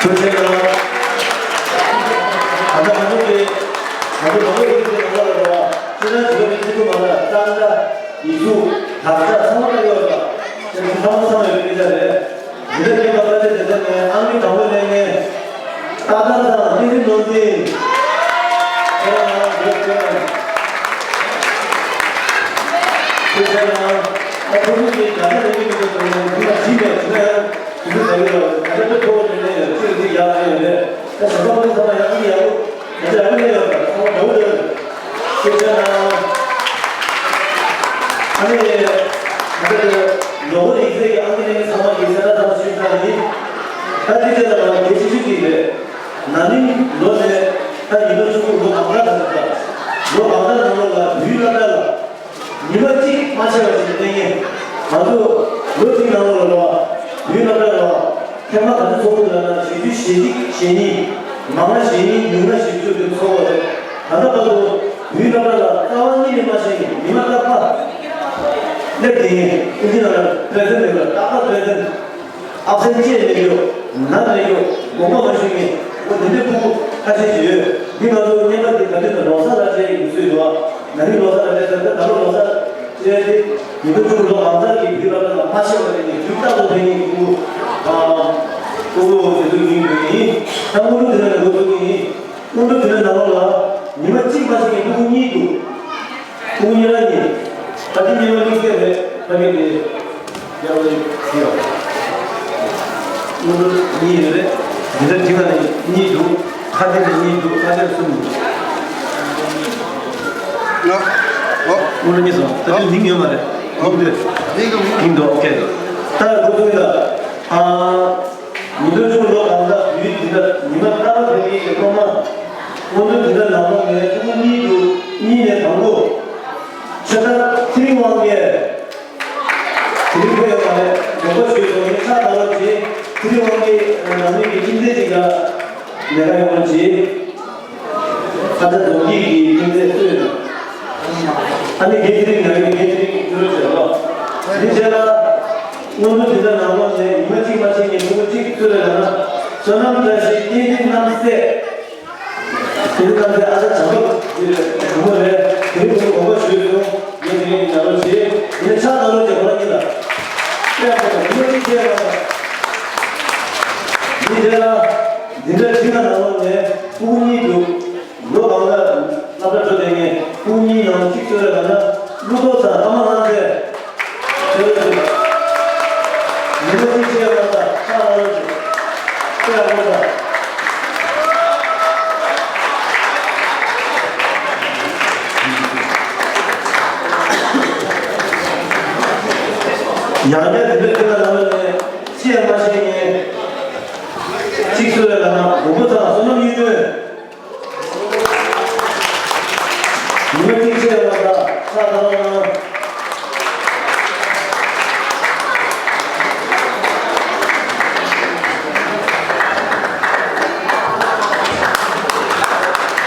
ཐུགས་རྗེ་གནང་། ད་ལྟ་ང་ཚོ་གི་ང་ཚོ་ནང་ལོགས་ཡིན་གྱི་ནང་ལོགས་ལ་རེད་བ། སྤྱིར་བཏང་བྱིས་པ་ནི་ཚིག་འབྲུ་མ་ལ་རྟགས་འདྲ། ཡིག་གཟུགས། དག་ཆ་ཚང་མ་ལ་ཡོད་ལ། དེ་ཚོ་ཚང་མ་ཚང་མ་ཡོད་པའི་སྐད་ཆ་རེད། འདི་འདྲ་སྐད་པ་ལྟ་དེ་དེ་ནས་ཨང་ཀི་དང་པོ་ལེན་མཁན། ཏག་ཏག་དང་བསྟན་འཛིན་ནོར་འཛིན། ཁྱེད་རང་ཡོད་ཁྱེད་རང་། ཁྱེད་ཁྱེད་རང་། ད་ཁོ་ཚོ་གིས་ད་ལྟ་ལེན་གྱི་མི་འདུག་ཟེར་ནས་འདི་ལ་བྲིས་ནས་བྱུང་ན་ཡང་དེ་ཚོ་ཟ་གི་རེད། ད་ལྟ་ཁོ་ཚོ་ནས་ནས་ཡང་ཅིག་ཅིག་ཡག་ཡོད་རེད། ད་ཞོགས་པ་ཁོ་ཚོ་ཚང་མ་ཡག་གི་ཡག་གི། ང་ཚོ་ཨ་ནེ་ཡོད་པ་ཚང་མ་འདྲ་བོ་འདྲ་བོ་རེད། ཁྱེད་ཅག་ཨ་ནེ་ང་ཚོ་ནོར་བུ་ཡིག་ཚད་ཀྱི་ཨང་ཀི་ལེན་མཁན་ཚང་མ་གི་སེམས་ཁྲལ་ཚང་མ་ཞུས་ཚར་ཡིན། ད་དེ་ཚོ་ལ་ང་གལ་ཆེ་ཤོས་ཅིག་རེད། ན་ནིང་ལོ་ནས་ད་ཉིས་སྟོང་བཅུ་དགུ་ལོ་གང་ལྟར་ད་ལྟ་ལོ་གང་ལྟར་ནང་ལོགས་ལ་བོད་ཡིག་སློབ་གྲྭ་ལ། ཉི་མ་གཅིག་མ་ཆད་པ་ཞིག་གནས་ངེས། ང་ཚོ་ལོ་གཅིག་ནང་ལོགས་ལ་རེད་བ། བོད་སློབ་གྲྭ་རེད་བ། ཐེངས་མ་ག་ཚོད་ཚོགས་འདུག་ལབ་ན་ཞེ་བཅུ་ཞེ་གཅིག་ཞེ་གཉིས། མང་ན་ཞེ་གཉིས། ཉུང་ན་ཞེ་བཅུ་དེ་ཚོགས་པ་རེད། ད་ལྟ་བར་དུ་བོད་སློབ་གྲྭ་ལ་རྩ་བ་ཉིད་ནས་མ་ཤེས་ནས་ཉི་མ་རྟག་པར་སླེབས་བསྡད་མཁན། ཨིན་ཇི་ནང་ལ་པྲེ་སེན་ཊི་རེད་བ། རྟག་པར་པྲེ་སེན་ཊི། ཨབ་སེན་ཊི་བཅས་མེད་རྒྱུ། ནམ་མེད་རྒྱུ། དགོངས་པ་མ་ཞུ་མཁན། འོ་དེ་འདྲའི་ཕྲུ་གུ་ཁ་ཤས་ཤིག་ཡོད། འདི་ང་ཚོ་སྔོན་མ་འདི་ག་དུས་ནས་ལོ་གསར་ལ་བྱས་ཡིན་ཚུལ་འདུག་བ། ན་ནིང་ལོ་གསར་ལ་བྱས་ཚར་ཏེ་ད་ལོ་ལོ་གསར་བྱས་ཏེ། ཉིས་སྟོང་བཅུ་དགུ་ལོ་གང་ཟག་གི་བོད་པ་ལ་མ་ཤེས་པ་ནི་དུས་རྟག་ཏུ་ཕན་ཡིན་ཁུ། ཨ། ཁུ་དེ་ཚོ་ཡིན་དགོས་ཡིན། ད་སྔོན་འགྲོ་དེ་ནས་འགོ་ཚུགས་ཀྱི་ཡིན། སྔོན་འགྲོ་དེ་ནས་ནང་ལོགས་ལ་ཉི་མ་གཅིག་མ་ཤེས་མཁན་ཕྲུ་གུ་གཉིས་འདུག་ཕྲུ་གུ་གཉིས་རང་གཉིས། ད་དེ་གཉིས་པ་དམིགས་བསལ་རེད། ཕ་གི་དེ་ཡག་པོ་ཡོད་ཡོད། སྔོན་འགྲོ་གཉིས་ཡོད་རེད། འདི་འདྲ་དྲི་བ་ནི་གཉིས་འདུག་ཁ་དེ་ནི་གཉིས་འདུག་ཁ་དེ་གསུམ་འདུག་ང་། ཨོ། སྔོན་འགྲོ་གཉིས་སོང་། ད་དེ་མིང་ཡོད་མ་རེད། མིང་འདུག་མིང་འདུག་མིང་འདུག་ཨོ་ཁེ། ད་གོ་ཐུབ་ཡིན་ད། ཨ། ཉིས་སྟོང་བཅུ་དགུ་ལོ་གང་ཟག་བོད་ཡིག་འཛིན་གྲྭ་ཉི་མ་རྟག་པར་ཕེབས་མཁན་གྱི་སློབ་མ། སྔོན་འགྲོ་འཛིན་གྲྭ་ནང་ལོགས་ནས་ཕྲུ་གུ་གཉིས་འདུག་གཉིས་ནས་དང་པོ། ཆེ་མཐར་ཚེ་རིང་དབང་རྒྱལ། དེ་རིང་ཁོ་ཡོད་མ་རེད། དགོངས་པ་ཞུས་སོང་། ངས་ཕྱག་བརྡབ་རོགས་གྱིས། ཚེ་རིང་དབང་རྒྱལ་ནང་མི་གི་ཁྱིམ་མཚེས་ཅིག་ལ་ལས་ཀ་ཡོང་རོགས་གྱིས། ཨ་ཅག་རྫོང་སྐྱིད་ཀྱི་ཁྱིམ་མཚེས་སུ་ཡོད་ན། ཨ་ནི་དགེ་ཚེ་རིང་ནང་མི་དགེ་ཚེ་རིང་ཐུགས་རོགས་བྱས་རོགས། དེ་རྗེས་ལ། སྔོན་འགྲོ་འཛིན་གྲྭ་ནང་ལོགས་ནས་ཉི་མ་གཅིག་མ་ཕྱིན་ནས་ཕྲུ་གུ་གཅིག་སུ་རེད་ལབ་ན། བསོད་ནམས་བཀྲ་ཤིས་བསྟན་འཛིན་རྣམ་སྲས། དེ་ནི་ད་ལྟའི་ཨ་ཅག་བྱམས་པ་འདི་རེད། བུ་མོ་རེད། དེ་རིང་ཁོང་དགོངས་པ་ཞུས་སོང་། ངས་དེ་རིང་གི་ཉམས་ལོ་བྱེད། ངས་ཕྱག་བརྡབ་རོགས་བྱེད། ཁོ་རང་གཉིས་ལ། དཔེ་ཡག་པོ་དང་མི་གཅིག་བྱས་པ་དང་། འདི་རེད་ལ། འཛིན་གྲྭ་བཞི་ལྔ་ནང་ལོགས་ནས་ཕྲུ་གུ་གཉིས་འདུག་ལོ་གང་ལ་སློབ་གྲྭ་འགྲོ་བསྡད་མཁན་ཕྲུ་གུ་གཉིས་ནང་གཅིག་གསོལ་རས་གནང་ན། གླུ་ཐོག་དང་ཨ་མ་ལྷ་མཛེས། ཉི་མ་གཅིག་བྱས་པ་དང་ཕྱག་ལ་རོགས་བྱེད། ལྟོས་ཨ་ཁུ་དང་། ཡང་བསྐྱར་དེ་འདྲ་ཁྱེད་ལ་ལམ་ལ་ནས་ཅི་ཡང་མ་ཤེས་མཁན། གཅིག་གསོལ་རས་གནང་ན་མགོན་པོ་ཚང་བསོད་ནམས་གཡུ་སྒྲོན། ཉི་མ་གཅིག་བྱས་པ་དང་ཕྱག་བརྡབ་རོགས་གནང་།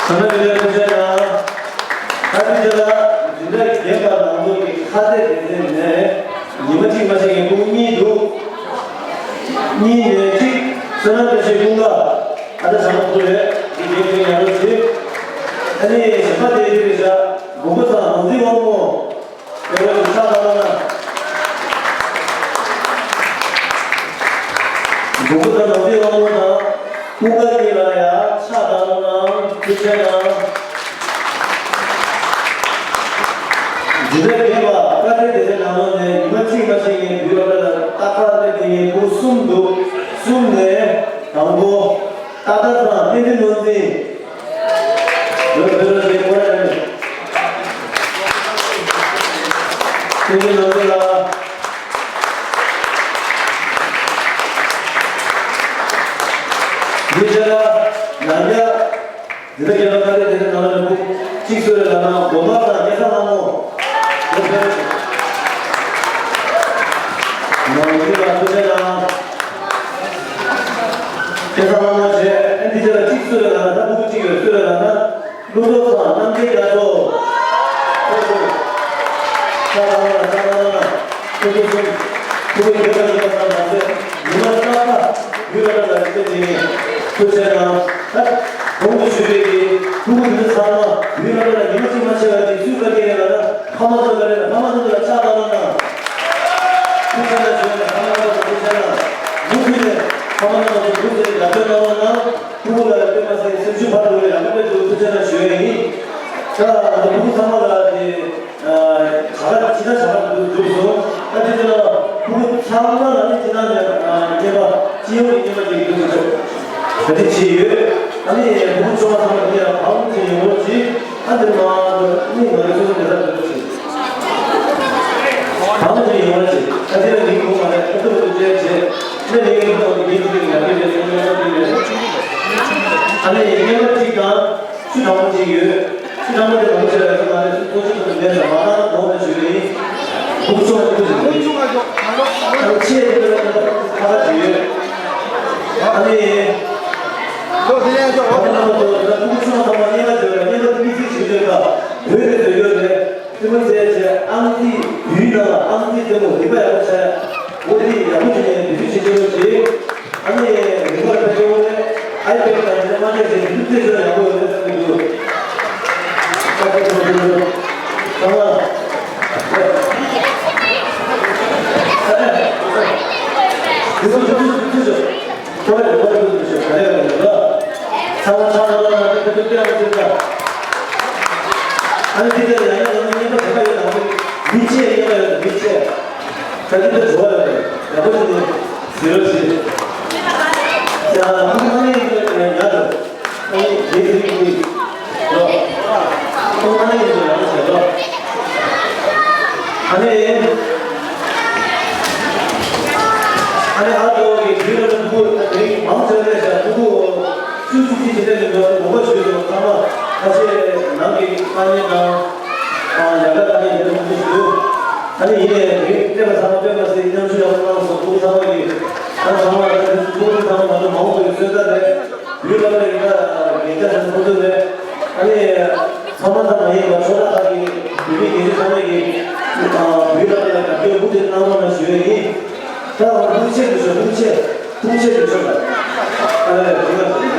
བསོད་ནམས་གཡུ་སྒྲོན་ཐུགས་རྗེ་གནང་། ད་ཐུགས་རྗེ་ལ་འཛིན་གྲྭ་བརྒྱད་པ་ནང་ལོགས་ཀྱི་ཁ་གཏད་དེ་ཚན་ནས་ཉི་མ་གཅིག་མ་ཕྱིན་ནས་ཕྲུ་གུ་གཉིས་འདུག་གཉིས་ནས་གཅིག་བསོད་ནམས་བཀྲ་ཤིས་ཀུན་དགའ། ཨ་ད་བྱམས་པ་ཁུ་རེད། འདི་རྒན་ཁྱོད་ཡག་པོ་བྱེད། ཨ་ནི་གཞན་པ་དེ་འདི་རེད་ཤག་གུང་པོ་ཚང་ནོར་འཛིན་དབང་མོ། དེ་བས་ཕྱག་བཏང་རོགས་གནང་། གུང་པོ་ཚང་ནོར་འཛིན་དབང་མོ་དང་སྐུ་ངོ་གཉིས་ལ་ཡང་ཕྱག་བཏང་རོགས་གནང་། ཐུགས་རྗེ་གནང་། འཇིགས་མེད་རྒན་པ་བཀའ་དྲིན་སྡེ་ཚན་ནང་ལོགས་ནས་ཉི་མ་གཅིག་མ་ཞིག་ངས་བུའི་སློབ་གྲྭ་ལ་རྟག་པར་སླེབས་ཏེ་ངས་བུ་གསུམ་འདུག་གསུམ་ནས་དང་པོ། ཏག་ཏག་དང་བསྟན་འཛིན་ནོར་འཛིན། བོད་བོད་རང་བཞིན་ཁོ་རང་རེད། བསྟན་འཛིན་ནོར་འཛིན་ལགས། འདི་ཆ་ལ་ནང་རྒྱ། འདི་ལ་རྒྱ་ལ་ཁ་ཏེ་དེ་ནང་ལ་ཕུག་གཅིག་གསོལ་རེ་ལ་ན་སྒོ་མ་དང་རྒྱ་ས་ལྷ་མོ། བོད་བོད་རང་བཞིན། ནོར་འཛིན་ལགས་ཐུགས་རྗེ་གནང་། སྐལ་བཟང་ལྷ་མོ་བྱས། ཨ་འདི་ཚོ་ལ་གཅིག་གསོལ་རེ་ལ་ན་ད་ཕྲུ་གུ་གཅིག་ཡོད་གསོལ་རེ་ལ་ན། ཀླུ་མདོ་ཚང་རྣམ་རྒྱལ་རྒྱ་མཚོ། ཁོ་ཚོ། ས་ལ་ལ་ས་ལ་ལ་ལ། ཁོ་ཚོ་གསུམ། ཕྲུ་གུ་ཡོད་པ་ཡིན་པ་ཙམ་མ་ཟད་ཉི་མ་རྟག་པར་ཡུལ་ལ་ལ་ལ་བྱེད་ཀྱི་ཐུགས་རྗེ་གནང་། ད་གོང་དུ་ཞུས་པའི་གི་ཕྲུ་གུ་འདི་ཚོ་ཚང་མ་ཡུལ་ལ་ལ་ཉི་མ་གཅིག་མ་ཆད་པ་དེ་ཚུད་པ་དེ་ཡིན་ལ་ད། ཕ་མ་ཚོ་ལ་རེད། ཕ་མ་ཚོ་ལ་ཕྱག་བཏང་རོགས་གནང་། ཐུགས་རྗེ་གནང་ཞུ་ཡ་ཡིན། ཕ་མ་ཚོ་ཐུགས་རྗེ་གནང་། མུ་མཐུད་ནས་ཕ་མ་ཚོ་ཐུགས་རྗེ་རྒྱབ་སྐྱོར་གནང་རོགས་གནང་། ཕྲུ་གུ་ལ་དཔེ་མ་སྲིད་སེམས་ཤུགས་འཕར་འགྲོ་བའི་ཡག་པོ་དཔེ་འདུག་ཐུགས་རྗེ་གནང་ཞུ་ཡ་ཡིན། ད་ང་ཚོ་ཕྲུ་གུ་ཚང་མ་ལ་དེ་བྱ་དགའ་ཅི་ལྟར་བྱ་དགའ་འདུག་འདུག་སོང་། ད་དེ་ཚོ་ལ་ཕྲུ་གུ་ཚང་མ་ལ་ནི་ཅི་ལྟར་ནས་རྔན་པ་སྤྱི་ཡོངས་ཀྱི་རྔན་པ་ཅིག་འདུག་ཟེར་ཆོག་ག་དེ་བྱས་ཡོད། ཨ་ནི་ཕྲུ་གུ་ཚང་མ་ཚང་མ་དེ་ཡང་བང་ཅིག་ཡོང་རོགས་གྱིས། ཨ་འདིར་མ་འདུག་ནི་ང་ཚོ་འདི་ལ་འདུག་ཅིག་བང་ཅིག་ཡོང་རོགས་གྱིས། ཨ་དེ་ལ་མིང་དགོས་མ་རེད། ཨ་འདུག་འདུག་ཅེས་བྱས། ནི་མིང་ཡོད་འདུག་ནི་མིང་ཅིག་ཡང་དེ་ལས་སོང་ཡོང་རོགས་གྱིས། ཨ་ནི་རྔན་པ་ཅིག་དང་། ཆུ་གྲང་མོ་ཅིག་ཡོད། ཆུ་གྲང་མོ་དེ་ག་པར་བྱས་ཡོད་ཟེར་ན་ནི་སུ་ཐོ་ཅིག་ཏུ་མེད་ཟེར་མ་གཏོགས་གོང་ལ་ཞུས་པ་ཡིན། ཁུག་ཆུང་བ་ཅིག་ཏུ་ཞུས་པ་ཡིན། ཨ་ནི་ཆེས་དེ་ལ་ཁ་ཁ་ཅིག་ཡོད། ཨ་ནི། ཁུག་ཆུང་བ་ཚང་མ་རྙེད་པ་བརྗོད་པ་རྙེད་པ་དེ་མི་ཚིག་ཞིག་བརྗོད་པ། བོད་ཀྱི་བོད་ཡོད་རེད། དེ་མོ་ཟེར་བྱས་ཨང་རྩིས་བོད་ནང་ལ་ཨང་རྩིས་དེ་མོ་རིག་པ་ཡག་པོ་བྱས། འོ་དེ་ཡག་པོ་བྱས་ནས་བེད་སྤྱོད་བྱེད་ཀྱི་ཡོད་ཅིག་ཨ་ནི་རིག་པ་ལ་ཕན་ཐོགས་ནས་ཨའི་པེ་ཌི་དང་དེ་མ་འདྲ་ཞིག་ཡུལ་དེ་ཚོ་ཡག་པོ་ཡོད་རེད་བསམ་གྱི་འདུག་ཨ་ཁ་ཐུག་ཐུག་ཐུག་ཚང་མ། ཨ་ཨ་ཨ་ཨ། དེ་ཚོ་ཐུག་ཐུག་ཐུག་ཐུག་ཚོ། ཁོ་རེ་ཁོ་རེ་ཁོ་རེ་ཁོ་རེ་ཁོ་རེ་ཁོ་རེ། ཚང་མ་ཚང་མ་ལ་ང་ཚོ་ཁོ་ཚོ་སྟོན་ཡག་ཟེར་ད། ཨ་ནི་འདི་ལྟར་ཡང་ཡང་ང་ཚོ་རྙེད་པ་ག་པར་ཡོད་ན་མི་ཆེ་རྙེད་པ་ཡོད་མི་ཆེ། ད་འདི་ལྟར་བྱུང་བ་ལ་ཡག་པོ་ཞིག་ནས་ཟེར་རོགས་ཞེས། ཡང་ཨ་ནི་ཨ་ནི་ཡིན་ན་ཡག་ཏུ། ཨ་ནི་དེ་ཟིག་གི་ལོ། ཨ་ནི་ཨ་ནི་ཡིན་ན་ཡག་པོ་ཟེར་རོགས། ཨ་ནི། ཨ་ནི་ཨ་ཏོ་གི་དུས་ལ་ཕྲུ་གུ་དེ་རིང་མང་ཆེ་བས་ཤ་ཕྲུ་གུ་བཅུ་བཅུ་གཅིག་བྱེད་ལས་མི་འདུག་དགོངས་པ་ཞུས་སོང་། ཚང་མ་ཁ་ཤས་ནང་གི་དཀའ་ངལ་དང་ཡལ་ག་དཀའ་ངལ་ཡོད་མི་འདུག་ཞུ། ཨ་ནི་ཡིན་ནའི་དེ་རིང་སླེབས་པ་ཚང་མ་དཔེ་མ་སྲིད་མཉམ་ཞུགས་ཡག་པོ་གནང་སོང་། ཕྲུ་གུ་ཚང་མ་གི་ད་ཚང་མ་ད་ཕྲུ་གུ་ཚང་མ་ང་ཚོ་མ་འོངས་པའི་གསོན་རྩ་རེད། ཡུལ་ལ་ལ་ཡིན་ན་ཉེ་ཆར་ཟིན་ཐུབ་ཐུབ་རེད། ཨ་ནི་ཚང་མ་ཚང་མ་ཡིན་པ་ཚོགས་པ་ཁག་གི་བོད་མི་སྒེར་གྱི་ཚང་མ་གིས་ཡུལ་ལ་ལ་རྒྱབ་སྐྱོར་ཧུར་ཐག་གནང་རོགས་གནང་ཞུ་ཡས་ཡིན། ད་ཐུགས་རྗེ་ཆེ་ཞུ། ཐུགས་རྗེ་ཆེ། ཐུགས་རྗེ་ཆེ་ཞུ། ཨ་ལས་ཞུ་ན།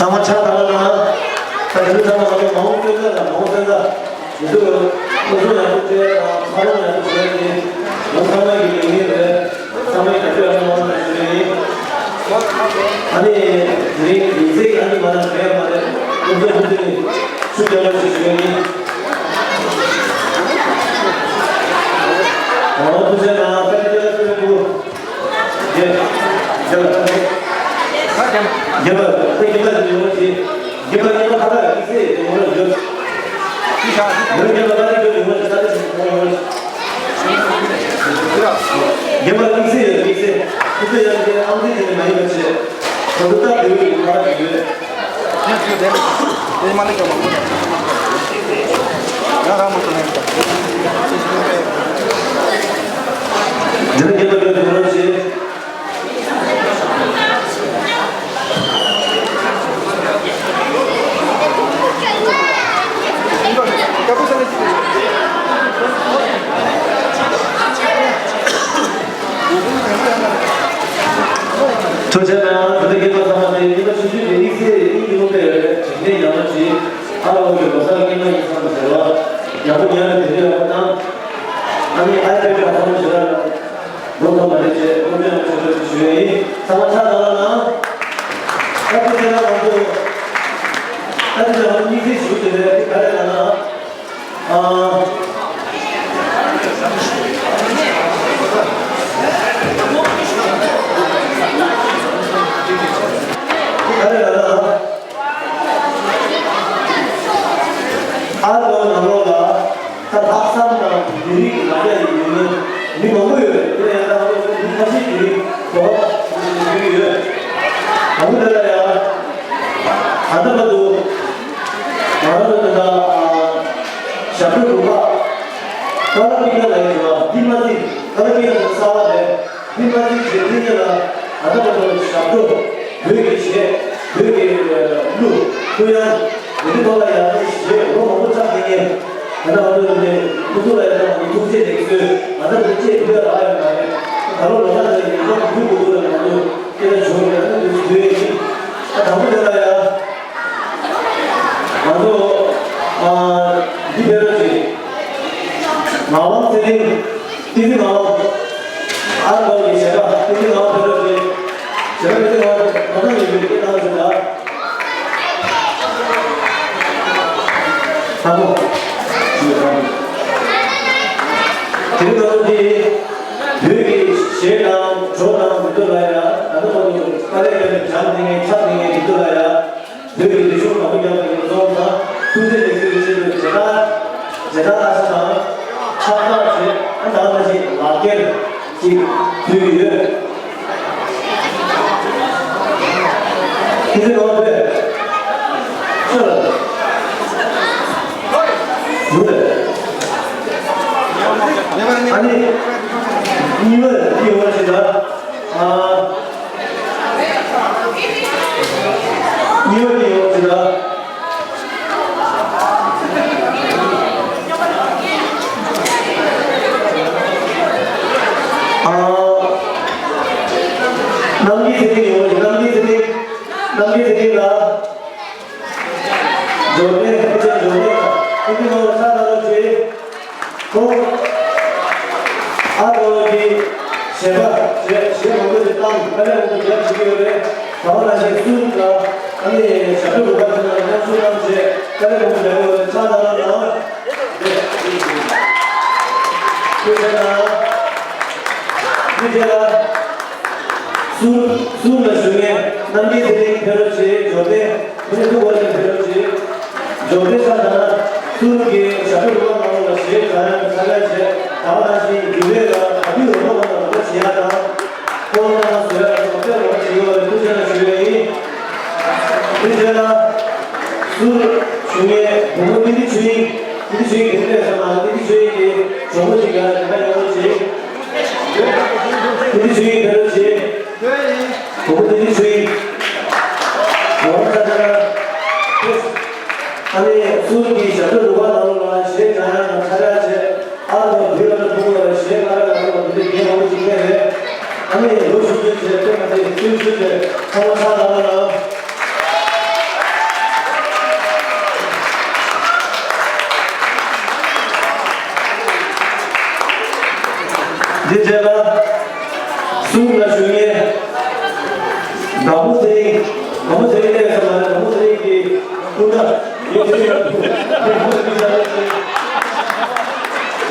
ཚང་མ་ཕྱག་དང་ལ་ན། ད་དེ་ཚང་མ་ང་ཚོ་མ་འོངས་སྟོན་ཁ་དང་མ་འོངས་སྟོན་ཁ། ཡིན་དུས་སློབ་སྦྱོང་ཡག་པོ་བྱས་དང་ཚ་རོགས་ཡག་པོ་བྱས་ཏེ། ང་ཚང་མ་གི་ལས་འགན་རེད། ཚང་མས་རྒྱབ་སྐྱོར་ཡག་པོ་གནང་རོགས་གནང་ཞུ་ཡས་ཡིན། ཨ་ནི་དེ་རིང་ཡིན་ཚེ་ཨ་ནི་མ་ན་ག་ཡ་མ་རེད། སློབ་སྦྱོང་ཐུབ་ཚེ་ནི་ཤུགས་རྒྱབ་པ་ཞིག་ཞུ་ཡས་ཡིན། ང་རང་ཐུགས་རྗེ་གནང་། ཁ་ཏི་ཏི་ལ་ཐུགས་རྗེ་ཆེ། རྒྱལ་བ། རྒྱལ་བ། རྒྱལ་བ་དེ་ཡོང་བ་ཞིག་རྒྱལ་བ་རྒྱལ་བ་ཁ་ཁ་ཡིག་ཚད་ཡོང་བ་ཡོད། རྒྱལ་བ་རྒྱལ་བ་ཁ་ཁ་ཡོང་བ་ཞིག་ས་ཆ་ཞིག་ཡོང་བ་ཡོད། རྒྱལ་བ་ཡིག་ཚད་ཡོད། ཡིག་ཚད་ཁོ་ཚོ་ཡང་དེ་ཨང་རྩིས་དེ་ནས་མ་ཡིན་པ་བྱས། ཁོ་ཚོ་སྟབས་བདེ་བོ་ཡོད། ཁ་ཁ་ཡོད། རྒྱལ་བ་རྒྱལ་བ་ཡོང་བ་ཞིག་ཐུགས་རྗེ་གནང་། དེ་ནས་རྒན་པ་ཚང་མ་དེ་ཉི་མ་ཆུང་ཆུང་དེ་དམིགས་བསལ་དམིགས་ཡུལ་དཔེ་དྲན་རྟེན་ཡག་པོ་ཅིག་ཨ་རོགས་ཀྱི་ལོ་གསར་རྙིང་མ་ཡིན་ཙང་ཟེར་བ་ཡག་པོ་ཉར་ནས་དེ་འདྲ་ཡག་པོ་གནང་། ཨ་ནི་ཨའི་པེ་ཌི་ལ་ཚང་མ་ཞེ་དྲག་མགོ་འཐོམ་པ་རེད་ཅེས་སློབ་སྦྱོང་ཡག་པོ་བྱེད་རོགས་ཞུ་ཡ་ཡིན། ཚང་མ་ཕྱག་ལག་ལ་གནང་། ད་དེ་དེ་ལ་ང་ཚོ་ད་དེ་དེ་ང་ཚོ་དམིགས་བསལ་ཞུ་དེ་རེད། དེ་ག་རེ་ལབ་ན། ཨ། ཨ་ལོ་ནང་ལོགས་ལ་ད་ལྷག་བསམ་དང་མི་རིགས་ལ་རྒྱ་ཡི་ཡོད་མཁན་མི་མང་པོ་ཡོད་རེད། དེ་ཡང་ད་ལོ་མི་ཁ་ཤས་ཀྱིས་གོ་བ་ཡོད། ད་ལྟ་བར་དུ་ང་རང་ཚོ་ད་ལྟ་ཞབས་བྲོ་རུ་ཁག་ཀ་ལ་པི་ཀ་ལ་ཡོད་པ་འདི་མ་ཚད་ཀ་ལ་པི་ཀ་ལ་གསར་བ་རེད། འདི་མ་ཚད་ཀྱི་འདི་གཉིས་ལ་ང་ཚོ་ང་ཚོ་ཞབས་བྲོ་བོད་ཀྱི་གཞས་བོད་ཀྱི་གླུ་གླུ་དབྱངས་འདི་ཐོག་ལ་ཡང་ནི་གཞས་ལོ་མང་པོ་ཆགས་ཐེངས་ངེས་ང་ཚོ་ང་ཚོ་ནས་ཁུ་ཚུར་ལ་ཡང་ཐོག་ནས་ཐུགས་རྗེ་ལེགས་གསོལ་ང་ཚོ་ནས་ཅེས་ཕུལ་ཡ་རག་ཡོད་མ་རེད། ད་ལོ་ལོ་ལྟར་ནས་ཡིན་ཙང་བོད་ཁུ་ཚུར་ལ་ང་ཚོ། དེ་ལ་བྱུང་ཡོད་ན་འདི་ཚོ་ཡིན། ད་དང་པོ་དེ་ལ་ཡ། ང་ཚོ་ཨ་འདི་ཕེབས་རོགས་གྱིས། ངག་དབང་ཚེ་རིང་། བསྟན་འཛིན་ངག་དབང་། ཨ་རོགས་ཀྱི་ཞལ་ཁ་བསྟན་འཛིན་ངག་དབང་ཕེབས་རོགས་གྱིས། ཞལ་ཁ་བསྟན་འཛིན་ངག་དབང་ཕེབས་རོགས་གྱིས། ཨ་ནི་དེ་རིང་ང་ཚོ་འདི་བོད་ཀྱི་གཞས་དང་བྲོ་དང་འདི་ཚོ་ལ་ཡ། ད་ལྟ་བར་དུ་དཀའ་ལས་བརྒྱབ་ནས་སྦྱངས་བསྡད་མཁན་འཁྱགས་བསྡད་མཁན་འདི་ཚོ་ལ་ཡ། བོད་ཀྱི་རིག་གཞུང་ནག་པོ་རྒྱབ་པའི་བཟོ་དང་ཐུགས་རྗེ་ལེགས་གསོལ་ཆེད་དུ་མཇལ་དར་མཇལ་དར་ཨ་ཤ་དང་ཕྱག་རྟགས་བཅས་ཨ་ནང་ལ་ཞིག་ལག་འཁྱེར་ཅིག་ཕུལ་གྱི་ཡོད། ཁྱེད་ཚོའི་ནང་དུ་ཤོག་ལ་ཡོད་རེད། ཨ་ནི་གཉིས་པ་འདི་ཡོང་བ་ཞིག་ལ། ཨ། གཉིས་པ་འདི་ཡོང་ཟེར་ན། ཨ། རྣམ་རྒྱལ་ཚེ་རིང་ཡོང་བ་ཞིག་རྣམ་རྒྱལ་ཚེ་རིང་། རྣམ་རྒྱལ་ཚེ་རིང་ལ། འབྱོར་ལྡན་ཕལ་ཆེར་འབྱོར་ལྡན་དང་ཨ་ཁུ་ནོར་ལ་ཕྱག་ན་རོགས་བྱེད། ཁོང་ཨ་ཁུ་གི་ཞལ་པར་ཞལ་ཞལ་མང་པོ་ཞིག་བཏང་དཀའ་ལས་མང་པོ་རྒྱབ་བྱེད་ཀྱི་ཡོད་རེད། ད་བ་ན་ཞིག་སུ་ལ་ཨ་ནི་ཞབས་བྲོ་རུ་ཁག་ཚོ་ལ་མཉམ་ཞུགས་གནང་བྱས་དཀའ་ལས་མང་པོ་རྒྱབ་ཀྱི་ཡོད་རེད། ཕྱག་ན་རོགས་གནང་། ཐུགས་རྗེ་གནང་། ཐུགས་རྗེ་གནང་། སུ་སུ་ལ་ཞུ་ངེས་རྣམ་རྒྱལ་ཚེ་རིང་ཕེབས་རོགས་བྱེད། འབྱོར་ལྡན་ཕུན་ཚོགས་དབང་ཆེན་ཕེབས་རོགས་བྱེད། འབྱོར་ལྡན་ས་དང་སུ་གི་ཞབས་བྲོ་རུ་ཁག་ནང་ལ་ཞེས་གང་ཡང་ཚ་ག་བྱེད་དང་ནང་བཞིན་རྒྱུ་བས་ལ་ག་དུས་རོགས་པ་དང་རོགས་པ་བྱེད་ཡ་དང་། ཁོང་དང་བཟོ་ཡ་དང་རོགས་པས་རོགས་པ་བྱེད་ཡོད་པ་ཐུགས་རྗེ་གནང་ཞུ་ཡ་ཡིན། ཐུགས་རྗེ་གནང་། སུ་ཞུ་ངེས་བུ་མོ་ཏི་ཏི་ཆོས་དབྱིངས། ཏི་ཏི་ཆོས་དབྱིངས་དེ་འདྲས་སོང་ན་ཏི་ཏི་ཆོས་དབྱིངས་ཀྱི་གྲོགས་པོ་ཞིག་ག་ལ་ཡོང་བ་བྱེད། ཏི་ཏི་ཆོས་དབྱིངས་ཕེབས་རོགས་བྱེད། གོ་བོ་དེ་ནི་ཚུལ། ངོ་བོ་ཁ་ཁ་ཁ། ཨ་ནི་སུ་གི་ཞབས་བྲོ་རུ་ཁག་ནང་ལ་ཞེས་བྱ་ཡང་ན་ཁ་ཁ་བྱས། ཨ་ནི་བུ་ལ་བུ་ལ་ཞེས་ཁ་ཁ་ཁ་ཁ་བུ་དེ་རྒྱལ་བ་ཅིག་ཕེབས་རེད། ཨ་ནི་ལོ་ཞུ་རྒྱུ་བྱས་ཏེ་མ་ཚད་སུ་ཞུ་ཏེ་ཁ་བ་ཁ་ལ་ལ་ལ། འདི་བྱས་ལ། གསུམ་ལ་ཞུ་ངེས། དགའ་མོ་ཚེ་རིང་། དགའ་མོ་ཚེ་རིང་ལས་ས་མ་རེད། དགའ་མོ་ཚེ་རིང་གི་སྐུ་འདྲ། ཡོད་ཚེ་རིང་ལ་ཐུག་དགའ་མོ་ཚེ་རིང་ལ་ཐུག་དགའ་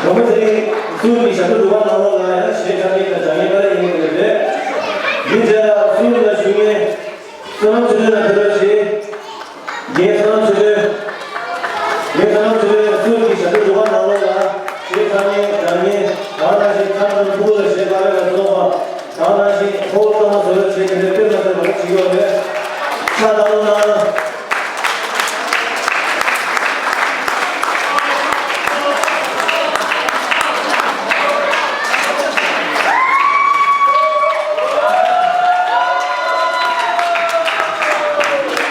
མོ་ཚེ་རིང་གསུམ་གྱི་ཞབས་བྲོ་རུ་ཁག་ནང་ལོགས་ལ་ཡང་ཞེས་བྱ་ངེས་དང་བྱ་ངེས་པ་ཡིན་ངེས་རེད། འདི་བྱས་ལ་གསུམ་ལ་ཞུ་ངེས། བསོད་ནམས་ཆོས་སྒྲོན་ལ་ཕེབས་རོགས་བྱེད། རྒན་བསོད་ནམས་ཆོས་སྒྲོན། རྒན་བསོད་ནམས་ཆོས་སྒྲོན་སུ་གི་ཞབས་བྲོ་རུ་ཁག་ནང་ལོགས་ལ་ཞེས་ཁ་ཉན་སྒྲ་ཉན་ད་ནང་བཞིན་ཁ་ནང་ཕུག་ལ་ཞེས་ཀ་ར་ལ་སོགས་པ་ད་ནང་བཞིན་ཧོར་ལྟ་མ་བཟོ་ར་བྱེད་ཀྱི་རེད། དཔེ་མ་ཟད་རོགས་བྱེད་ཡོད་རེད། ཤ་སྟག་ལོ་ན།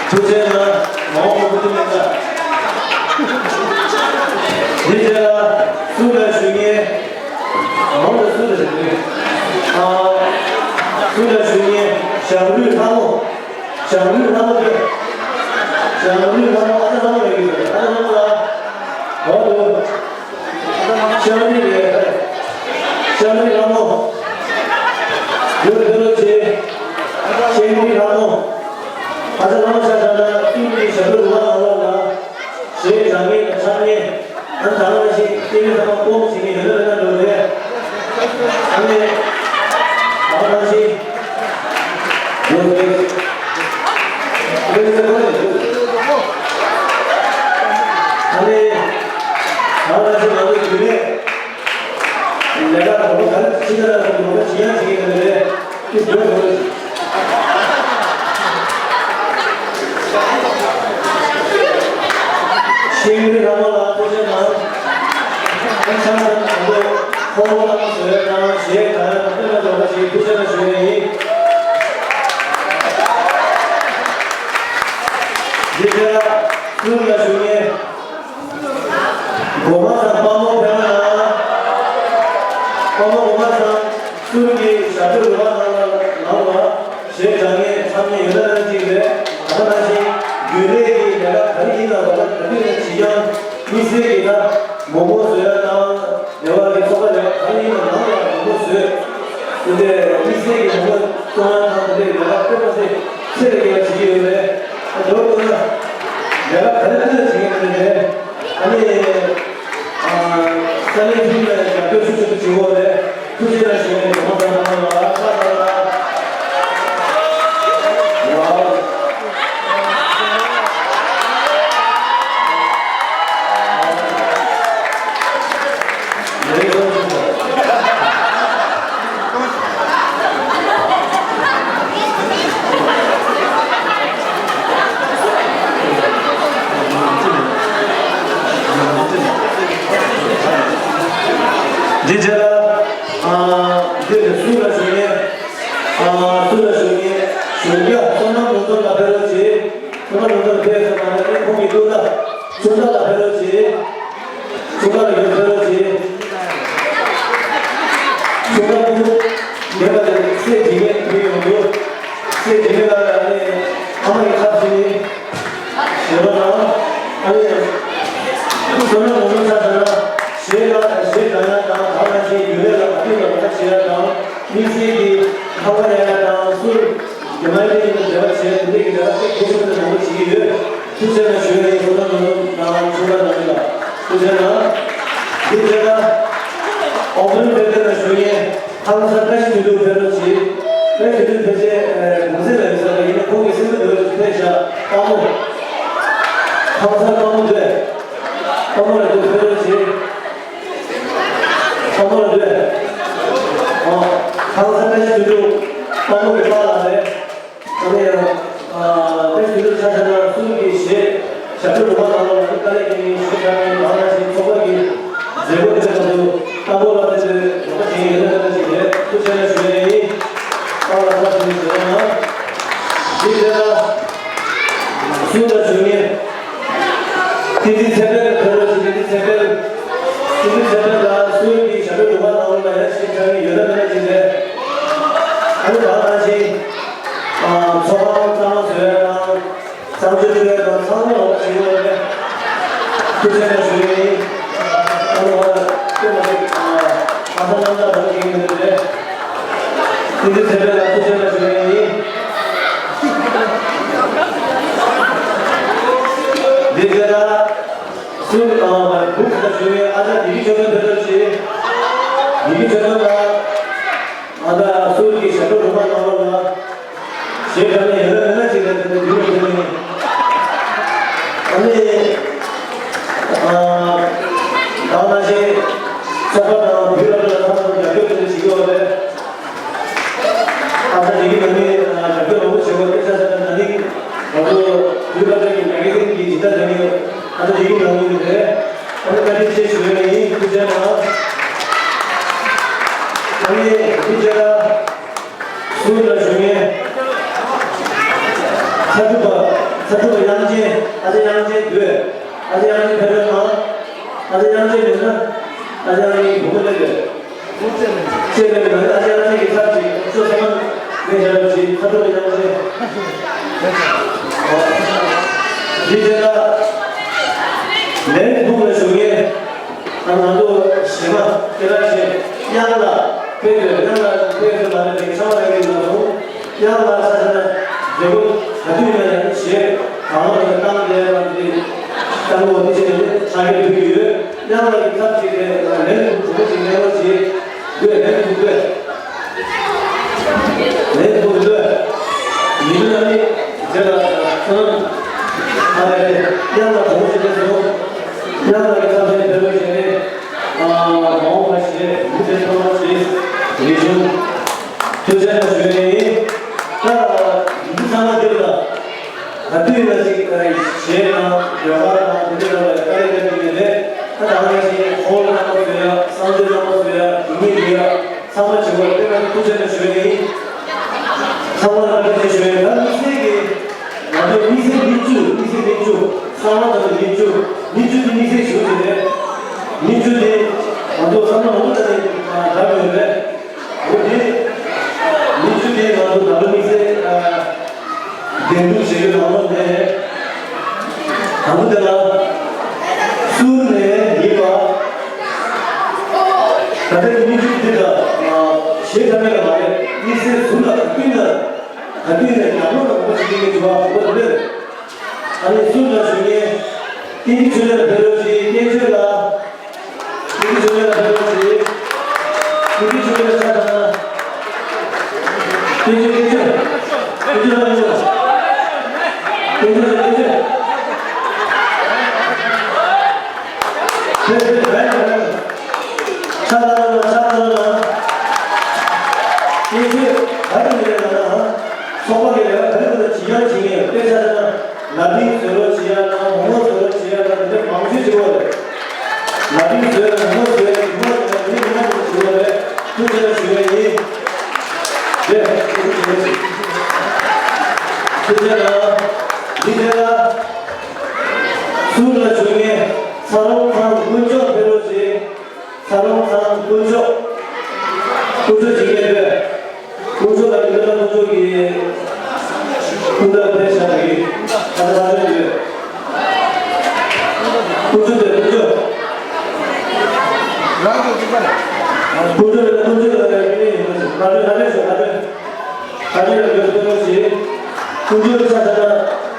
ཐུགས་རྗེ་གནང་། མ་འོངས་པ་ཀུན་ཏུ་མེད་ཀ། འདི་རྗེས་ལ་སུ་ལ་ཞུ་ངེས། མ་འོངས་པ་སུ་ལ་ཞུ་ངེས། ཨ། སུ་ལ་ཞུ་ངེས། ཞང་རུས་ལྷ་མོ། ཞང་རུས་ལྷ་མོ་རེད། ཞང་རུས་ལྷ་མོ། ཨ་ཅག་ལྷ་མོ་རེད། ཨ་ཅག་ལྷ་མོ་ལ། འོ་དུ། ཞང་རུས་རེད། ཞང་རུས་ལྷ་མོ། ཡོད་དེ་ལོ་ཆེ། ཞང་རུས་ལྷ་མོ། ཨ་ཅག་ལྷ་མོ་ཤ་ཤ་ན་ཏིང་ཏིང་ཞབས་བྲོ་རུ་བ་ལ་ལ། ཞེས་དྲང་ངེས་དང་འཆམ་ངེས། ཨ་ནི་ད་ག་ནང་བཞིན་སྐྱེ་དངོས་ཚང་མ་སྤོམ་བྱེད་མཁན་ཡོད་ན་མེད་ན་འགྲོ་རེད། ཨ་ནི་ད་ག་ནང་བཞིན་ཡོད་རེད། ཡོད་རེད་ཟེར་གོ་རེད། ཨ་ནི་ད་ག་ནང་བཞིན་ང་ཚོ་རྒྱུན་ལས་ལས་ཀ་གོ་ག་ལ་ཕྱི་ཟླ་ལ་གོ་ག་ལ་བྱེད་ཡག་བྱེད་ཀྱི་ཡོད་རེད། ཤིང་རི་ལྷ་མོ་ལ་ཐུགས་རྗེ་གནང་། ཨ་ནི་ཆང་ས་དང་པོ་ཁོང་ལ་བཟོས་དང་ཞེས་གང་ཡང་དཔེ་མ་འཇོག་པ་ཞིག་ཐུགས་རྗེ་གནང་ཞུ་ཡས་ཡིན། འདི་ལྟར་ཀུན་ལ་ཞུ་ངེས། སྒོ་མ་ཚང་དཔའ་མོ་ཕེབས་ན། དཔའ་མོ་སྒོ་མ་ཚང་། ཚུར་གྱི་ཞབས་བྲོ་རུ་བ་ནང་ལ་ལངས་པ། ཞེས་དྲང་ངེས་འཆམ་ངེས་ཡོད་ན་ཡང་གཅིག་རེད། ད་ག་ནང་བཞིན་རྒྱུན་ལས་ཀྱི་ལས་ཀ་ག་རེ་ཡིན་ན་རོགས་པ་ག་དུས་ནས་བྱེད་ཀྱང་དམིགས་བསལ་གྱི་ད་མོག་མོག་བཟོ་ཡ་དང་ལས་ཀ་གི་ཚོགས་པ་ལས་ཀ་ག་རེ་ཡིན་ན་ནང་ལ་མོག་མོག་བཟོས། དེ་འདྲའི་དམིགས་བསལ་གྱི་མོག་མོག་གཏོང་ཡ་དང་དེ་འདྲའི་ལས་ཀ་དཔེ་མ་སྲིད་ཚད་ལས་བརྒལ་བ་བྱེད་ཀྱི་ཡོད་རེད། མདོར་བསྡུས་ན་ལས་ཀ་ག་རེ་ཐད་ནས་བྱེད་མཁན་དེ་འདྲ་རེད། ཨ་ནི། ཨ། ས་གནས་ཁྲིམས་ལ་རྒྱབ་སྐྱོར་ཤུགས་ཆེན་པོ་བྱེད་དགོས་རེད། ཐུགས་རྗེ་ཆེ་ཞུ་ཡ་ཡིན། ཚང་མ་ཚང་མ་ལ་བཀའ་དང་། ཝའོ། ལེགས་སོ། འདི་རྗེས་ལ། ཨ། འདིར་སུ་ལ་ཞུ་ངེས། ཨ། སུ་ལ་ཞུ་ངེས། གཞོན་སྐྱེས་བསོད་ནམས་ལོ་ཚོགས་ལགས་ཕེབས་རོགས་གྱིས། བསོད་ནམས་ལོ་ཚོགས་ཕེབས་སོང་ན་ནི་ཁོང་གི་སྤུན་ཟླ་ཆུང་བདག་ལགས་ཕེབས་རོགས་གྱིས། ཆུང་བདག་ལགས་ཡོད་ཕེབས་རོགས་གྱིས། ཆུང་བདག་སྤུན་ཟླ་ངེས་པར་དུ་སྲས་འཇིགས་མེད་ཕེབས་ཡོང་དུས། སྲས་འཇིགས་མེད་ལགས་ལ་ནི་ཨ་མ་ཡི་ཁ་བྱིན་ནས། ཞེས་པ་དང་། ཨ་ནི། བསོད་ནམས་ལོ་ཚོགས་ཆ་བཞག་ན་གཞས་ལ་གཞས་གྲགས་ཡག་དང་ད་ག་ནང་བཞིན་རྒྱུན་ལས་ལ་ག་དུས་ལ་ག་བྱེད་ཡག་དང་དམིགས་བསལ་གྱི་ལྷག་པ་ཡག་ཡག་དང་སུ་རྒྱ་མ་ཡིན་ཡིན་ལ་འབྲེལ་བ་བྱས་དེ་འདྲས་ཀྱི་ལས་ཀ་དཔེ་གལ་ཆེན་པོ་དེ་མང་པོ་བྱེད་ཀྱི་ཡོད། ཐུགས་རྗེ་ཆེ་ཞུ་ཡ་ཡིན། བསོད་ནམས་ལོ་ཚོགས་ནང་ཆུང་བ་ནང་ལ་ཐུགས་རྗེ་ཆེ་གནང་། འདི་བྱས་ན་ཨོ་བྷན་ཕེབས་ཏེ་ན་ཞུ་ཡས། ཁང་གསར་བཀྲ་ཤིས་དོན་གྲུབ་ཕེབས་རོགས་གྱིས། བཀྲ་ཤིས་དོན་གྲུབ་ཕེབས་རྗེས་གུང་སེང་ལ་ཡོད་ས་རེད། ཡིན་ན་ཁོང་གི་སེམས་པ་འདོད་ཅིག་ཕེབས་བཞག་དཔའ་མོ། ཁང་གསར་དཔའ་མོ་འདོད། དཔའ་མོ་ལ་འདོད་ཕེབས་རོགས་གྱིས། དཔའ་མོ་ལ་འདོད། ཨ། ཁང་གསར་བཀྲ་ཤིས་དོན་གྲུབ་དཔའ་མོ་གི་པཱ་ལགས་རེད། ཨ་ནི་ཡང་། ཨ། དེ་དུས་ཚོད་ཆ་བཞག་ན་གསུམ་གྱི་གཞས་ཞབས་བྲོ་རུ་མ་ནང་ལ་ང་ཚོ་དཀའ་ལས་ཁེལ་མཁན་ཞེ་དྲག་ནས་ང་རང་བཞིན་ཚོགས་པ་གི་མཛད་སྒོ་དེ་ཚོ་ང་ཚོ་བཀྲ་ཤིས་ལགས་དེ་ཚོའི་རོགས་པ་བྱེད་ཡོད་ན་ལྟ་ཅིག་རེད། ཐུགས་རྗེ་ཆེ་ཞུ་ཡ་ཡིན། ཨ་ལ་ཚ་ཞུ་ཞུ་ཡ་ན། འདི་དེ་ལ་སུ་ལ་ཞུ་ངེས། བསྟན་འཛིན་ཚེ་དཔལ་ལ་ཕེབས་རོགས་ཞུ། བསྟན་འཛིན་ཚེ་དཔལ། བསྟན་འཛིན་ཚེ་དཔལ་ལ་སུ་གི་ཞབས་བྲོ་རུ་མ་ནང་ལ་ཡ་ཞེ་དྲག་ནས་ཡོད་ན་མེད་ན་ཅིག་རེད། ཨ་ནི་ད་ག་ནང་བཞིན། ཚོགས་ཁང་གཙང་མ་བཟོ་ཡ་དང་། གཙང་སྦྲ་སྤྲོད་ཡ་དང་ཚང་མ་ལ་བྱེད་དགོས་རེད། ཐུགས་རྗེ་ཆེ་ཞུ་ཡ་ཡིན། ཨ་ནི་བ་ལ་ལྟོས་མ་ཐུབ། ཨ་ས་རྣམ་དག་རང་བྱེད་ཀྱི་མི་འདུག་རེད། དེ་དུས་ཚེ་དཔལ་ལ་ཐུགས་རྗེ་ཆེ་ཞུ་ཡ་ཡིན། འདི་སྐད་ལ་སུ་ཨ་བུ་ཁ་ཞུ་ཡ་ཨ་ཅག་ཡི་གེ་ཆོས་སྒྲོན་ཕེབས་རོགས་གྱིས། ཡི་གེ་ཆོས་སྒྲོན་ལ། ཨ་ད་སུ་གི་ཞབས་བྲོ་རུ་མ་ནང་ལོགས་ལ། ཞེས་གང་ནས་ཡོད་ན་མེད་ན་ཅིག་རེད། དེ་ནས་རྒྱུན་ལ་དེ་ནས། ཨ་ནི། ཨ། ད་ནང་བཞིན་ཚོགས་པ་དང་བུ་རབས་ལ་ཚང་མ་རྒྱབ་སྐྱོར་དེ་འདྲ་བྱེད་ཀྱི་ཡོད་རེད། ཨ་ད་དེ་གི་ནང་ནས་རྒྱབ་སྐྱོར་མང་པོ་བྱེད་དགོས། དེ་ཆ་བཞག་ན་ན་ནིང་ང་ཚོ་བུ་རབས་ལ་གི་མེ་ག་ཛིན་གི་སྦྱིན་བདག་དེ་ནས་ཨ་ད་དེ་གི་ནང་ནས་རེད། ཨ་ནི་བཀའ་དྲིན་ཆེ་ཞུ་ཡ་ཡིན། ཐུགས་རྗེ་གནང་། ཨ་ནི་ཐུགས་རྗེ་གནང་། སུ་ལ་ཞུ་ངེས། ཚ་གྲུབ་པ། ཚ་གྲུབ་པ་དབྱངས་ཅན། ཨ་ཅག་དབྱངས་ཅན་སྡོད། ཨ་ཅག་དབྱངས་ཅན་ཕེབས་རོགས་གནང་། ཨ་ཅག་དབྱངས་ཅན་མེད་ན། ཨ་ཅག་དབྱངས་ཅན་བུ་མོ་སླེབས་ཡོད། ཅེས་ལབ་ན་ཨ་ཅག་དབྱངས་ཅན་གྱི་ཚབ་ཅིག་ཁྱོད་ཚང་མ་ལས་བྱ་རོགས་ཞེས་ཚ་གྲུབ་པ་དབྱངས། འདི་དེ་ལ་ལན་ཕུག་ལ་བཞུགས་མཁན་ང་ཚོ་གཞས་མ་སྐད་གྲགས་ཆེ་དབྱངས་ལགས་ཕེབས་ཡོད། དབྱངས་ལགས་ཕེབས་ཡོད་མ་རེད་དེ་ཚང་མ་ལ་ཡིན་ལ་སོང་། དབྱངས་ལགས་ཆ་བཞག་ན་མཛད་སྒོ་ག་དུས་ཡིན་ན་ཡང་གཞས་གང་ལ་བཏང་བསྡད་པ་འདི་བཏང་དགོས་འདི་བྱས་ནས་ཕྱག་འཁྱེར་ཕུལ་གྱི་ཡོད། དབྱངས་ལགས་ཀྱི་ཚབ་བྱས་ཏེ་ལན་ཕུག་གྲོགས་པོ་ཅིག་གནས་སྐོར་བྱེད་དགོས། ལན་ཕུག་དགོས། ལན་ཕུག་དགོས། ཡིན་ན་ནི་དེ་ལ་ཚང་ཨ་རེ་དབྱངས་ལགས་གྲོགས་པོ་ཅིག་གནས་སོང་། དབྱངས་ལགས་ཀྱི་ཚབ་བྱས་ཕེབས་རོགས་བྱས་ནས་ཨ་མ་འོངས་པ་ཞེས་མུ་མཐུད་གཏོང་རོགས་བྱེད། རིག་གཞུང་ཐུགས་རྗེ་ཆེ་ཞུ་ཡས་ཡིན། ད་འདི་ཚང་མ་འདིར་ལ། ག་དུས་ཡིན་ན་ཅིག་གཞས་དང་ཟློས་གར་དང་དེ་འདྲའི་ལ་དཀའ་ལས་རྒྱག་གི་མེད་པས། ད་ད་ག་ནང་བཞིན་ཧོལ་རྣམ་པ་བཟོ་ཡ། གསང་སྤྱོད་རྣམ་པ་བཟོ་ཡ། རྒྱུ་མི་ལུས་ཡ། ཚང་མ་བྱེད་པར་དཔེ་མ་ཐུགས་རྗེ་ཆེ་ཞུ་ཡ་ཡིན། ཚང་མ་ལ་བཀའ་དྲིན་ཆེ་ཞུ་ཡ་ཡིན། ད་དམིགས་བསལ་གྱི་ང་ཚོ་དམིགས་བསལ་མི་བཅུ། དམིགས་བསལ་མི་བཅུ། གསང་བ་དང་མི་བཅུ། མི་བཅུ་དེ་དམིགས་བསལ་ཞུ་རྒྱུ་རེད། མི་བཅུ་དེ་ང་ཚོ་བསམ་བློ་ང་ཚོ་ད་ནས་བསྡད་ཡོད་རེད། འོ་དེ། མི་བཅུ་དེ་ང་ཚོ་ད་ལོ་དམིགས་བསལ་འདེམས་སྒྲུག་བྱེད་རྒྱུ་ནང་ལོགས་ནས། དང་པོ་དེ་ལ་གསུར་ནས་ཡིན་པ། ད་ལྟའི་མི་བཅུ་འདི་ལ་གཞས་ཐ་མལ་ལ་མ་རེད། དམིགས་བསལ་གསུར་ལ་ག་དུས་ན་ག་དུས་ནས་རྒྱབ་ལོགས་ལ་ངོ་ཤེས་མཁན་གྱི་བ་བོ་དེ་རེད། ཨ་ནི་གསུར་ལ་ཞུགས་མཁན་ཀུན་གྱི་ཆོས་ལ་ཕེབས་རོགས་གྱིས། བསྟན་ཆོས་ལ། ཀུན་གྱི་ཆོས་ལ་ཕེབས་རོགས་གྱིས། ཀུན་གྱི་ཆོས་ལ་ཕེབས་རོགས་གྱིས། བསྟན་ཆོས། བསྟན་ཆོས། བསྟན་ཆོས་ལ་ཕེབས་རོགས། བསྟན་ཆོས་ལ་བསྟན་ཆོས། ཕེབས་ཕེབས་ཕེབས་ཕེབས། ཕྱག་ལ་ལ་ཕྱག་ལ་ལ། བསྟན་ཆོས་ག་རེ་ཡིན་ན་ཚོགས་པ་གི་ལས་ཀ་ག་རེ་དགོས་ན་ཇི་ཡང་བྱེད་མཁན་ཡོད། དཔེ་ཆ་བཞག་ན་ལ་ཕིང་བཟོ་རོགས་བྱེད་ཡ་དང་མོག་མོག་བཟོ་རོགས་བྱེད་ཡ་དང་དེ་འདྲ་མང་ཤོས་བྱེད་དགོས་རེད། ལ་ཕིང་བཟོས་ལ་མོག་མོག་བཟོས་ལ་ཇི་མ་ཇི་མ་ཇི་མ་ཇི་མ་བྱེད་དགོས་རེད། ཐུགས་རྗེ་ཆེ་ཞུ་ཡ་ཡིན། རེད། ཐུགས་རྗེ་ཆེ། ཐུགས་རྗེ་ཆེ་ལ། འདི་དེ་ལ། གསུར་ལ་ཞུགས་མཁན་ཚ་རོང་ཚང་དཀོན་མཆོག་ཕེབས་རོགས་བྱེད། ཚ་རོང་ཚང་དཀོན་མཆོག་དཀོན་མཆོག་ཅིག་ཡོད་པས། དཀོན་མཆོག་ལ་ཡིན་ན་དཀོན་མཆོག་གི་སྐུ་འདྲ་དཔེ་ཤ་དག་གི་ཨ་ད་ལ་ཡོད། དཀོན་མཆོག་དེ་དཀོན་མཆོག་རང་གི་སྐུ་འདྲ་དཀོན་མཆོག་ལ་དཀོན་མཆོག་ལ་ཡིན་ན་དཀོན་མཆོག་ལ་ཡིན་ན་ཞིག་ང་ཚོས་ང་ཚོས་ཞུ་ང་ཚོས་ང་ཚོས་ལ་ཡོད་དཀོན་མཆོག་ཞིག་དཀོན་མཆོག་ལ་ཆ་བཞག་ན་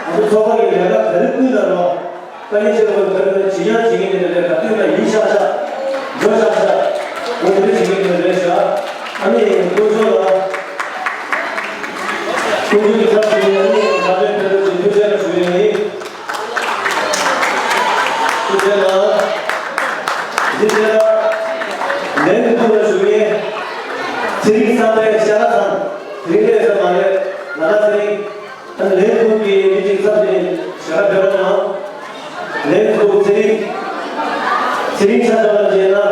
ང་ཚོ་ཚོགས་པ་གི་ལས་ཀ་ག་རེ་ཀུན་ལ་རོགས། དཀའ་ལས་ཆེ་བ་བོད་ནས་ཇི་ཡང་བྱེད་ཀྱི་མེད་པའི་ག་དུས་ན་ཡིན་ཤག་ཤག་འགྲོ་ཤག་ཤག་འོ་དེ་འདྲ་བྱེད་ཀྱི་མེད་པའི་ཤག་ཨ་ནི་དཀོན་མཆོག་ལ་དཀོན་མཆོག་གི་ཚབ་བྱས་ནས་ཨ་ནི་ད་ལན་ཕེབས་རོགས་ཀྱི་ཐུགས་རྗེ་ཆེ་ཞུ་ཡས་ཡིན། ཐུགས་རྗེ་ཆེ་གནང་། འདི་བྱས་ན་ལན་དུ་ཐུགས་ལ་ཞུ་མཁན་ཚེ་རིང་བསམ་འཕེལ་ཤ་ཁ་ཚང་། དེ་རིང་ལས་ས་མ་རེད། ལ་ད་ཚེ་རིང་། ཨ་ནི་ལན་ཕུག་གི་མི་གཅིག་ཚབ་ཆེན་ཞལ་ཁ་འབེལ་རོགས་གནང་། ལན་ཕུག་ཚེ་རིང་། ཚེ་རིང་ཆ་བཞག་པ་བྱས་ན་ལས་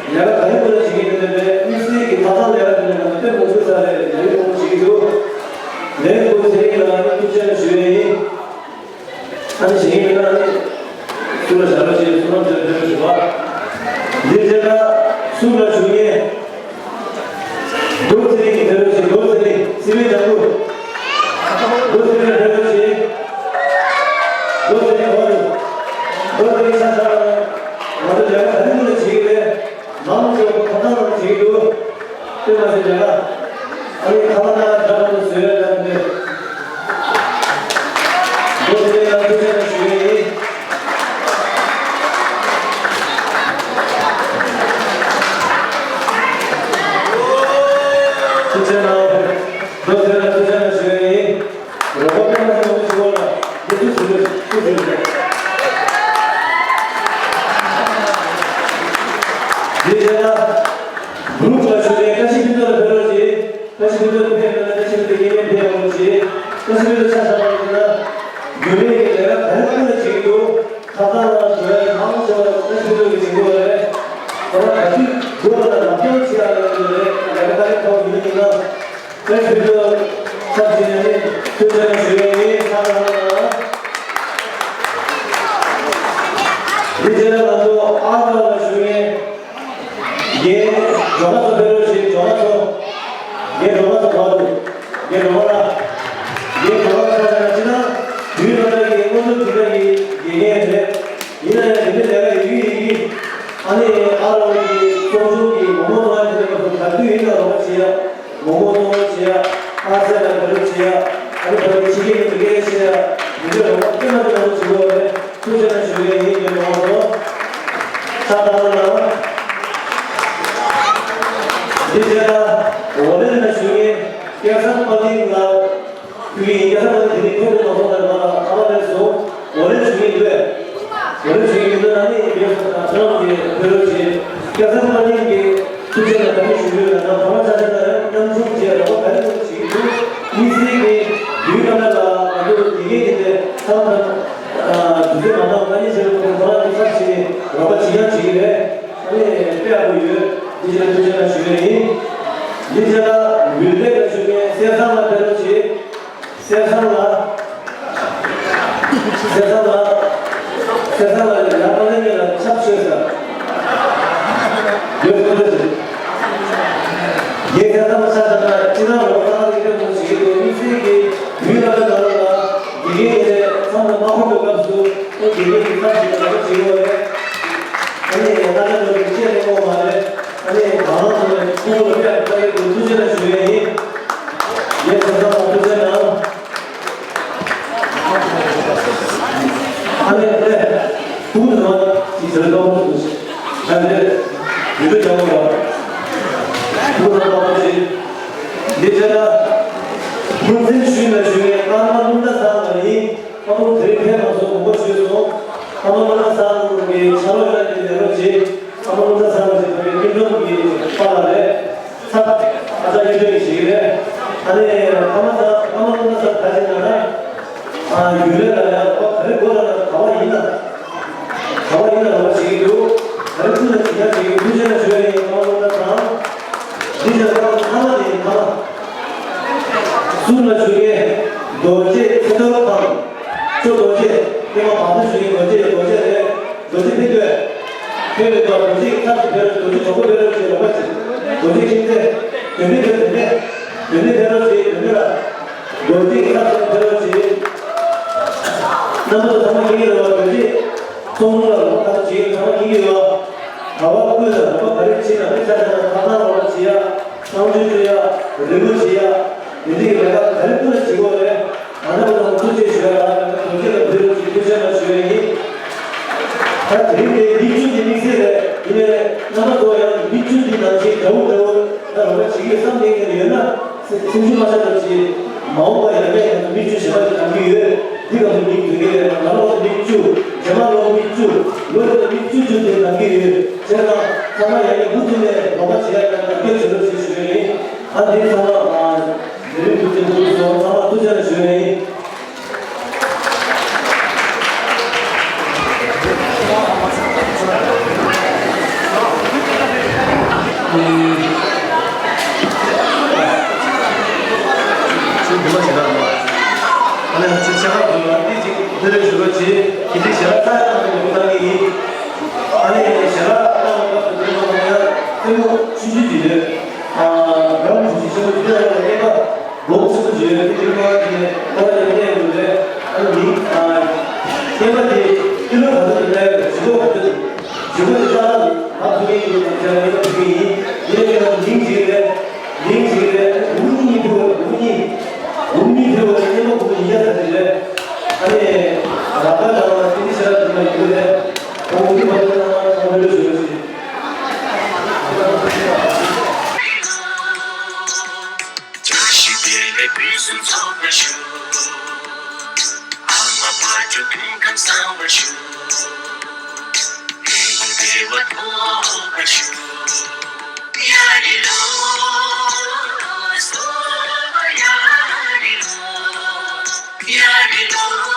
ཀ་ག་རེ་དགོས་ན་བྱེད་ཀྱི་མེད་པས། དམིགས་བསལ་གྱི་ཁ་སང་ལས་ཀ་དེ་ནས་ང་ཚོ་དཔེ་མང་པོ་ས་རེད་ལས་རིགས་མང་པོ་བྱེད་ཀྱི་འདུག་ལན་ཕུག་ཚེ་རིང་ལ་ཨ་ནི་ཐུགས་རྗེ་ཆེ་ཞུ་ཡས་ཡིན། ཨ་ནི་གཞན་ཡིན་ན་ཨ་ནི་གསུར་ལ་ཞབས་ལ་བྱེད་གསུར་ལམ་བྱེད་ཕེབས་ཞུ་བ། འདིར་བྱས་ན་གསུར་ལ་ཞུགས་མཁན། རྡོ་རྩེ་རིང་གི་ཕེབས་རོགས་བྱེད། རྡོ་རྩེ་རིང་སྲིད་པའི་ལྗང་གུ། རྡོ་རྩེ་རིང་ཕེབས་རོགས་བྱེད། རྡོ་རྩེ་རིང་ཧོར། རྡོ་རྩེ་རིང་ཆ་ཚང་ང་ཚོ་ལས་ཀ་ག་རེ་མིན་ན་བྱེད་ཀྱི་རེད། མང་ཆེ་བ་ཁ་ཐང་ནང་བྱེད་ཀྱི་འདུག་དཔེ་མ་ཚད་ལས་ཀ་ཨ་ནི་ཁ་བ་ན་འདྲ་མ་ནུ་བཟོས་ཡ་འདྲ་མི་འདུག་མདོ་དེ་ལ་ཐུགས་རྗེ་ཆེ་ཞུ་ཡས་ཡིན། ཐུགས་རྗེ་གནང་། མདོ་དེ་ལ་ཐུགས་རྗེ་གནང་ཞུ་ཡས་ཡིན། རོགས་པ་སྤེལ་མ་ཐུབ་པ་ཞིག་འོང་ལ་འདི་ཐུགས་རྗེ་ཆེ་ཐུགས་རྗེ་ཆེ། འདི་བྱས་ན་གུ་རུབ་ལ་ཞུ་ཡས་བཀྲ་ཤིས་ཕུན་ཚོགས་ལ་ཕེབས་རོགས་གྱིས། བཀྲ་ཤིས་ཕུན་ཚོགས་ཕེབས་ན་བཀྲ་ཤིས་ཕུན་ཚོགས་གཡས་གཡོན་ཕེབས་ཡོང་རོགས་གྱིས། བཀྲ་ཤིས་ཕུན་ཚོགས་ཆ་བཞག་པ་ཡིན་ན་རྒྱུན་ལས་ཀྱི་ལས་ཀ་ག་རེ་ཀུན་ལ་བྱེད་ཀྱི་འདུག་ཁ་སང་ལ་འགྲོ་ཡ་མང་ཆེ་བ་བཀྲ་ཤིས་ཕུན་ཚོགས་ཀྱིས་བྱེད་དགོས་རེད། ཁོ་རང་ག་དུས་སྒོ་ལ་ལག་རྐྱང་ཕྱིས་ཡག་ཡོད་རེད། ལས་ཀ་ག་རེ་ཐོག་ཡིན་ན་ཡིན་ན་བཀྲ་ཤིས་ཕུན་ཚོགས་ཚབ་བྱས་ནས་ཐུགས་རྗེ་ཆེ་ཞུ་ཡ་ཡིན། ཁ་སང་ལ་འདི་བྱས་ན་ང་ཚོ་ཨ་ཁ་ལ་ཞུ་ཡིན། རྒན་འབྲོག་པ་ཚོ་ཕེབས་རོགས་བྱེད། འབྲོག་པ་ཚོ། རྒན་འབྲོག་པ་ཚོ་ག་འདུག་རྒན་འབྲོག་པ་ལགས། རྒན་འབྲོག་པ་ལགས་ཆ་བཞག་ན་ ཚོགས་བྱེད་ཡ། ཨ་སེ་ལ་བེད་སྤྱོད་བྱེད་ཡ། ཨ་ནི་བོད་ཀྱི་ཕྱི་རྒྱལ་གྱི་མི་སྒེར་བྱེད་ཡ། མི་སྒེར་རོགས་པ་སྐྱོན་མ་ཐོན་པ་བྱེད་དགོས་རེད། ཐུགས་རྗེ་གནང་ཞུ་གི་ཡིན། ཡོད་མ་སོང་། ཤ་སྟག་གནང་། འདི་རྗེས་ལ་འོ་ལེན་གནང་ཞུ་གི་སྐལ་བཟང་དཔལ་ལྡན་ལགས། ཕུལ་གྱི་ཡིན། སྐལ་བཟང་དཔལ་ལྡན་དེ་རིང་ཐོན་ཐུབ་མ་སོང་། ད་ང་ལ་ཁ་པར་སླེབས་སོང་། འོ་ལེན་ཞུ་གི་འདུག་འོ་ལེན་ཞུ་གི་འདུག་ན་ནི་ཡོད་ས་དང་ཁྱེད་རང་གིས་ཕེབས་རོགས་བྱེད། སྐལ་བཟང་དཔལ་ལྡན་གྱི་ཐུགས་རྗེ་ལ་བཀའ་དྲིན་ཞུ་རྒྱུ་ཡོད་ན། ད་ཕ་མ་ཆ་ཆ་ན་རྣམ་གཞུང་བཅས་རོགས་པ་ག་རེ་ཐུབ་པ་བྱེད་ཀྱི་འདུག་དམིགས་བསལ་གྱི་ཡུལ་ཀ་ན་ལ་ང་ཚོ་དགེ་རྒན་དེ་འདྲ་ཚང་མ་དུས་ཚོད་མ་འདང་། ང་གཉིས་བྱས་པའི་ཁོང་རང་གི་ཚབ་བྱས་ནས་རོགས་པ་བྱེད་ཡང་བྱེད་ཀྱི་རེད། ཨ་ནི་དཔེ་ཡག་པོ་ཡོད། འདི་རྗེས་ལ་ཐུགས་རྗེ་གནང་ཞུ་ཡས་ཡིན། འདི་རྗེས་ལ་ཡུལ་ལས་ཀ་ཞུ་མཁན་གསེར་བཟང་ལགས་ཕེབས་རོགས་བྱེད། གསེར་བཟང་ལགས། གསེར་བཟང་ལགས། གསེར་བཟང་ལགས་ལ་ཡར་ལངས་ནས་ལ་ཆབ་ཤོད་ཟེར། ཡོད་ཁོ་ཐག་ཆོད། ངས་གསེར་བཟང་ལགས་ཆ་བཞག་ན་སྤྱིར་བཏང་རོགས་པ་ཁག་ལ་སྐད་ཆ་མང་པོ་བྱེད་ཀྱི་འདུག་དམིགས་བསལ་གྱི་ཡུལ་ལ་ལ་ལ་དགེ་རྒན་དེ་ཚང་མ་མ་ཁོམ་པའི་སྐབས་སུ་ཨེ་དགེ་རྒན་གྱི་ཁ་ཞིག་ལ་ལ་བྱེད་དགོས་རེད། ཨ་ནི་ང་ཚོ་ལ་ལ་ཆེད་ལས་དགོས་མ་རེད། ཨ་ནི་ང་རང་ཚོ་ལ་ཁོང་ལ་དཔེ་ལྟ་ཡི་འདུག་ཐུགས་རྗེ་ཆེ་ཞུ་ཡས་ཡིན། ངས་ཚང་མ་ཐུགས་རྗེ་གནང་། ཨ་ནི་ཨ་ནི་ཕྲུ་གུ་ཚང་མ་ཅིག་ཟེར་ཏོག་ཙམ་ཞུ། ཨ་ནི་ཡུལ་དུ་བྱ་བ་ལ་ཕྲུ་གུ་ཚང་མ་ཞིག་འདི་བྱས་ན་ཁུར་འཛིན་ཞུས་ན་ཞུ་ཡས། ཀརྨ་ཀླུ་སྒྲ་ཚང་ལ་ཡིན། ཨ་མ་དེ་རིང་ཕེབས་མ་སོང་། དགོངས་པ་ཞུས་སོང་། ཨ་མ་ཀླུ་སྒྲ་ཚང་གི་ཕྱག་རོགས་ཡོད་ན་དེ་ལས་རོགས་བྱེད། ཨ་མ་ཀླུ་སྒྲ་ཚང་གི་བོད་པའི་སྐྱིད་འགྲོ་གི་པཱ་ལགས་རེད། ཚ་ཨ་ཅག་གཉིས་ཀྱི་ཞིག་རེད། ཨ་ནི་ཨ་མ་ཚང་ཨ་མ་ཀླུ་སྒྲ་ཚང་ད་ཅི་ན་ན་ཨ་ཡུལ་ལས་ལ་ཡང་རོགས་པ་ག་རེ་དགོས་ལ་ན་ག་བ་ཡིན་ན། ག་བ་ཡིན་ན་རོགས་པ་བྱེད་ཀྱི་འདུག་ག་རེ་ཐུག་ན་བྱེད་ཡ་བྱེད་ཀྱི་འདུག་ཅེས་ན་བརྗོད་ཡིན། ཨ་མ་ཀླུ་སྒྲ་ཚང་། འདི་ལས་ཀ་ཐ་མ་དེ་ཡིན། ཐ་མ། གསུམ་ལ་ཞུ་མཁན་རྡོ་རྗེ་ཚེ་ཐར་དང་། ཅོ་རྡོ་རྗེ། ཀྱེ་མ་བར་དུ་ཞུ་མཁན་རྡོ་རྗེ། རྡོ་རྗེ་རེད། རྡོ་རྗེ་ཕེབས་དགོས། ཕེབས་མེད་པར་རྡོ་རྗེ་ཁ་ཅིག་ཕེབས་རོགས། རྡོ་རྗེ་གྲོགས་པོ་ཕེབས་རོགས་བྱེད། རོགས་པ་བྱེད། རྡོ་རྗེ་ཁྱིམ་མཚེས། དོན་མེད་ཕེབས། དོན་མེད། དོན་མེད་ཕེབས་རོགས་བྱེད། དོན་མེད་ལ། རྡོ་རྗེ་ཁ་ཅིག་ཕེབས་རོགས་བྱེད། རྣམ་པ་ཚོ་ཚང་མ་མཁྱེན་གྱི་རེད་བ། རྡོ་རྗེ་ཚོགས་དྲུང་ལ་རོགས་པ་བྱེད་ཡོད། ཚང་མ་མཁྱེན་གྱི་ཡོད་བ། ག་བ་བསྐུལ་ལ་རོགས་པ་ག་རེ་བྱེད་ན། དཔེ་ཆ་ཆ་ན་ཁ་ཐང་རོགས་པ་བྱེད་ཡ། གསང་སྤྱོད་སྤྲོད་ཡ། རི་མོ་བྱེད་ཡ། དེ་འདྲའི་ལས་ཀ་ག་རེ་བསྐུལ་ལ་བྱེད་དགོས་རེད། ང་རང་ཚོ་ཐུགས་རྗེ་ཆེ་ཞུ་ཡ་ལ་ང་ཚོ་དོན་རྐྱེན་ལ་བོད་རིགས་ཀྱི་ཐུགས་རྗེ་ཆེ་ཞུ་ཡ་ཡིན། ད་དེ་རིང་དེ་མིག་བཅུ་དེ་དམིགས་བསལ་རེད། ཡིན་ནའི་རྣམ་པ་ཚོ་ཡང་མིག་བཅུ་འདི་ནང་བཞིན་འདྲ་བོ་འདྲ་བོ་ད་རོགས་པ་བྱེད་ཀྱི་ཡོད་བསམ་གཏན་གཏན་ཡོད་ན། སེམས་ཤུགས་མ་ཆག་ཐབས་ཀྱིས་མ་འོངས་པ་ཡར་རྒྱས་ཡོང་ཐབས་མིག་ཆུ་ཞེ་དྲག་ཅིག་གཏང་གི་ཡོད། འདི་སྐབས་སུ་མིག་བདུན་གྱི་རེད། ད་ལོ་མིག་བཅུ། རྗེས་མ་ལོ་མིག་བཅུ། ལོ་དེ་ལ་མིག་བཅུ་བཅུ་དེ་གཏང་གི་ཡོད། བྱས་ཙང་ཚང་མ་ཡར་རྒྱས་མུ་མཐུད་ནས་རོགས་པ་བྱེད་ཡ་དང་རྒྱབ་སྐྱོར་བྱེད་རོགས་ཞེས་ཞུ་ཡ་ཡིན། ཨ་འདི་ཚང་མ་ཨ་ལས་རིམ་མུ་མཐུད་འགྲོ་གི་སོང་། ཚང་མ་ཐུགས་རྗེ་ཆེ་ཞུ་ཡ་ཡིན། ལོ་གསུམ་བརྗོད་པའི་དེ་རིང་ཁོ་རང་གིས་ནས་ཁོ་རང་གི་གནས་ལུགས་རེད། ཨ་ནི་མིང་ཨ་སྐྱེས་པ་དེ་ཏི་ལོ་ག་ཚོད་དུ་གནས་ཡོད་ཞུ་གོ་ག་ཚོད་དུ་ཞུ་གོ་དེ་ལྟ་ན་ང་ཐུག་གི་ཡིན། ང་ཚོ་ཡང་ཡིན་པ་ཐུག་གི་ཡིན། ཡིན་ནའི་ང་མིང་གཅིག་རེད། མིང་གཅིག་རེད། འུ་གཉིས་ཕུ་བ་འུ་གཉིས་འུ་གཉིས་ཕུ་བ་སྐྱེས་པ་ཕུ་བ་ཡིན་ཡ་ད་དེ་རེད། ཨ་ནི་ར་ཁ་ལ་ང་ཏི་ཏི་ཤ་ར་དུ་མ་ཡིན་པ་རེད། ཨོ་འུ་གཉིས་ཕ་ཚོ་ཚང་མ་ཚང་མ་ལོས་ཞུ་རོགས་ཞུ། བཀྲ་ཤིས་བདེ་ལེགས་ཕུན་སུམ་ཚོགས་པར་ཤོག་ཨ་མ་ཕ་ཁྱོད་སྐུ་ཁམས་བཟང་བར་ཤོག་བདེ་བ་ཐོབ་པར་ཤོག་ཡ་རི་ལོ། སོ་ཡ་རི་ལོ། ཡ་རི་ལོ།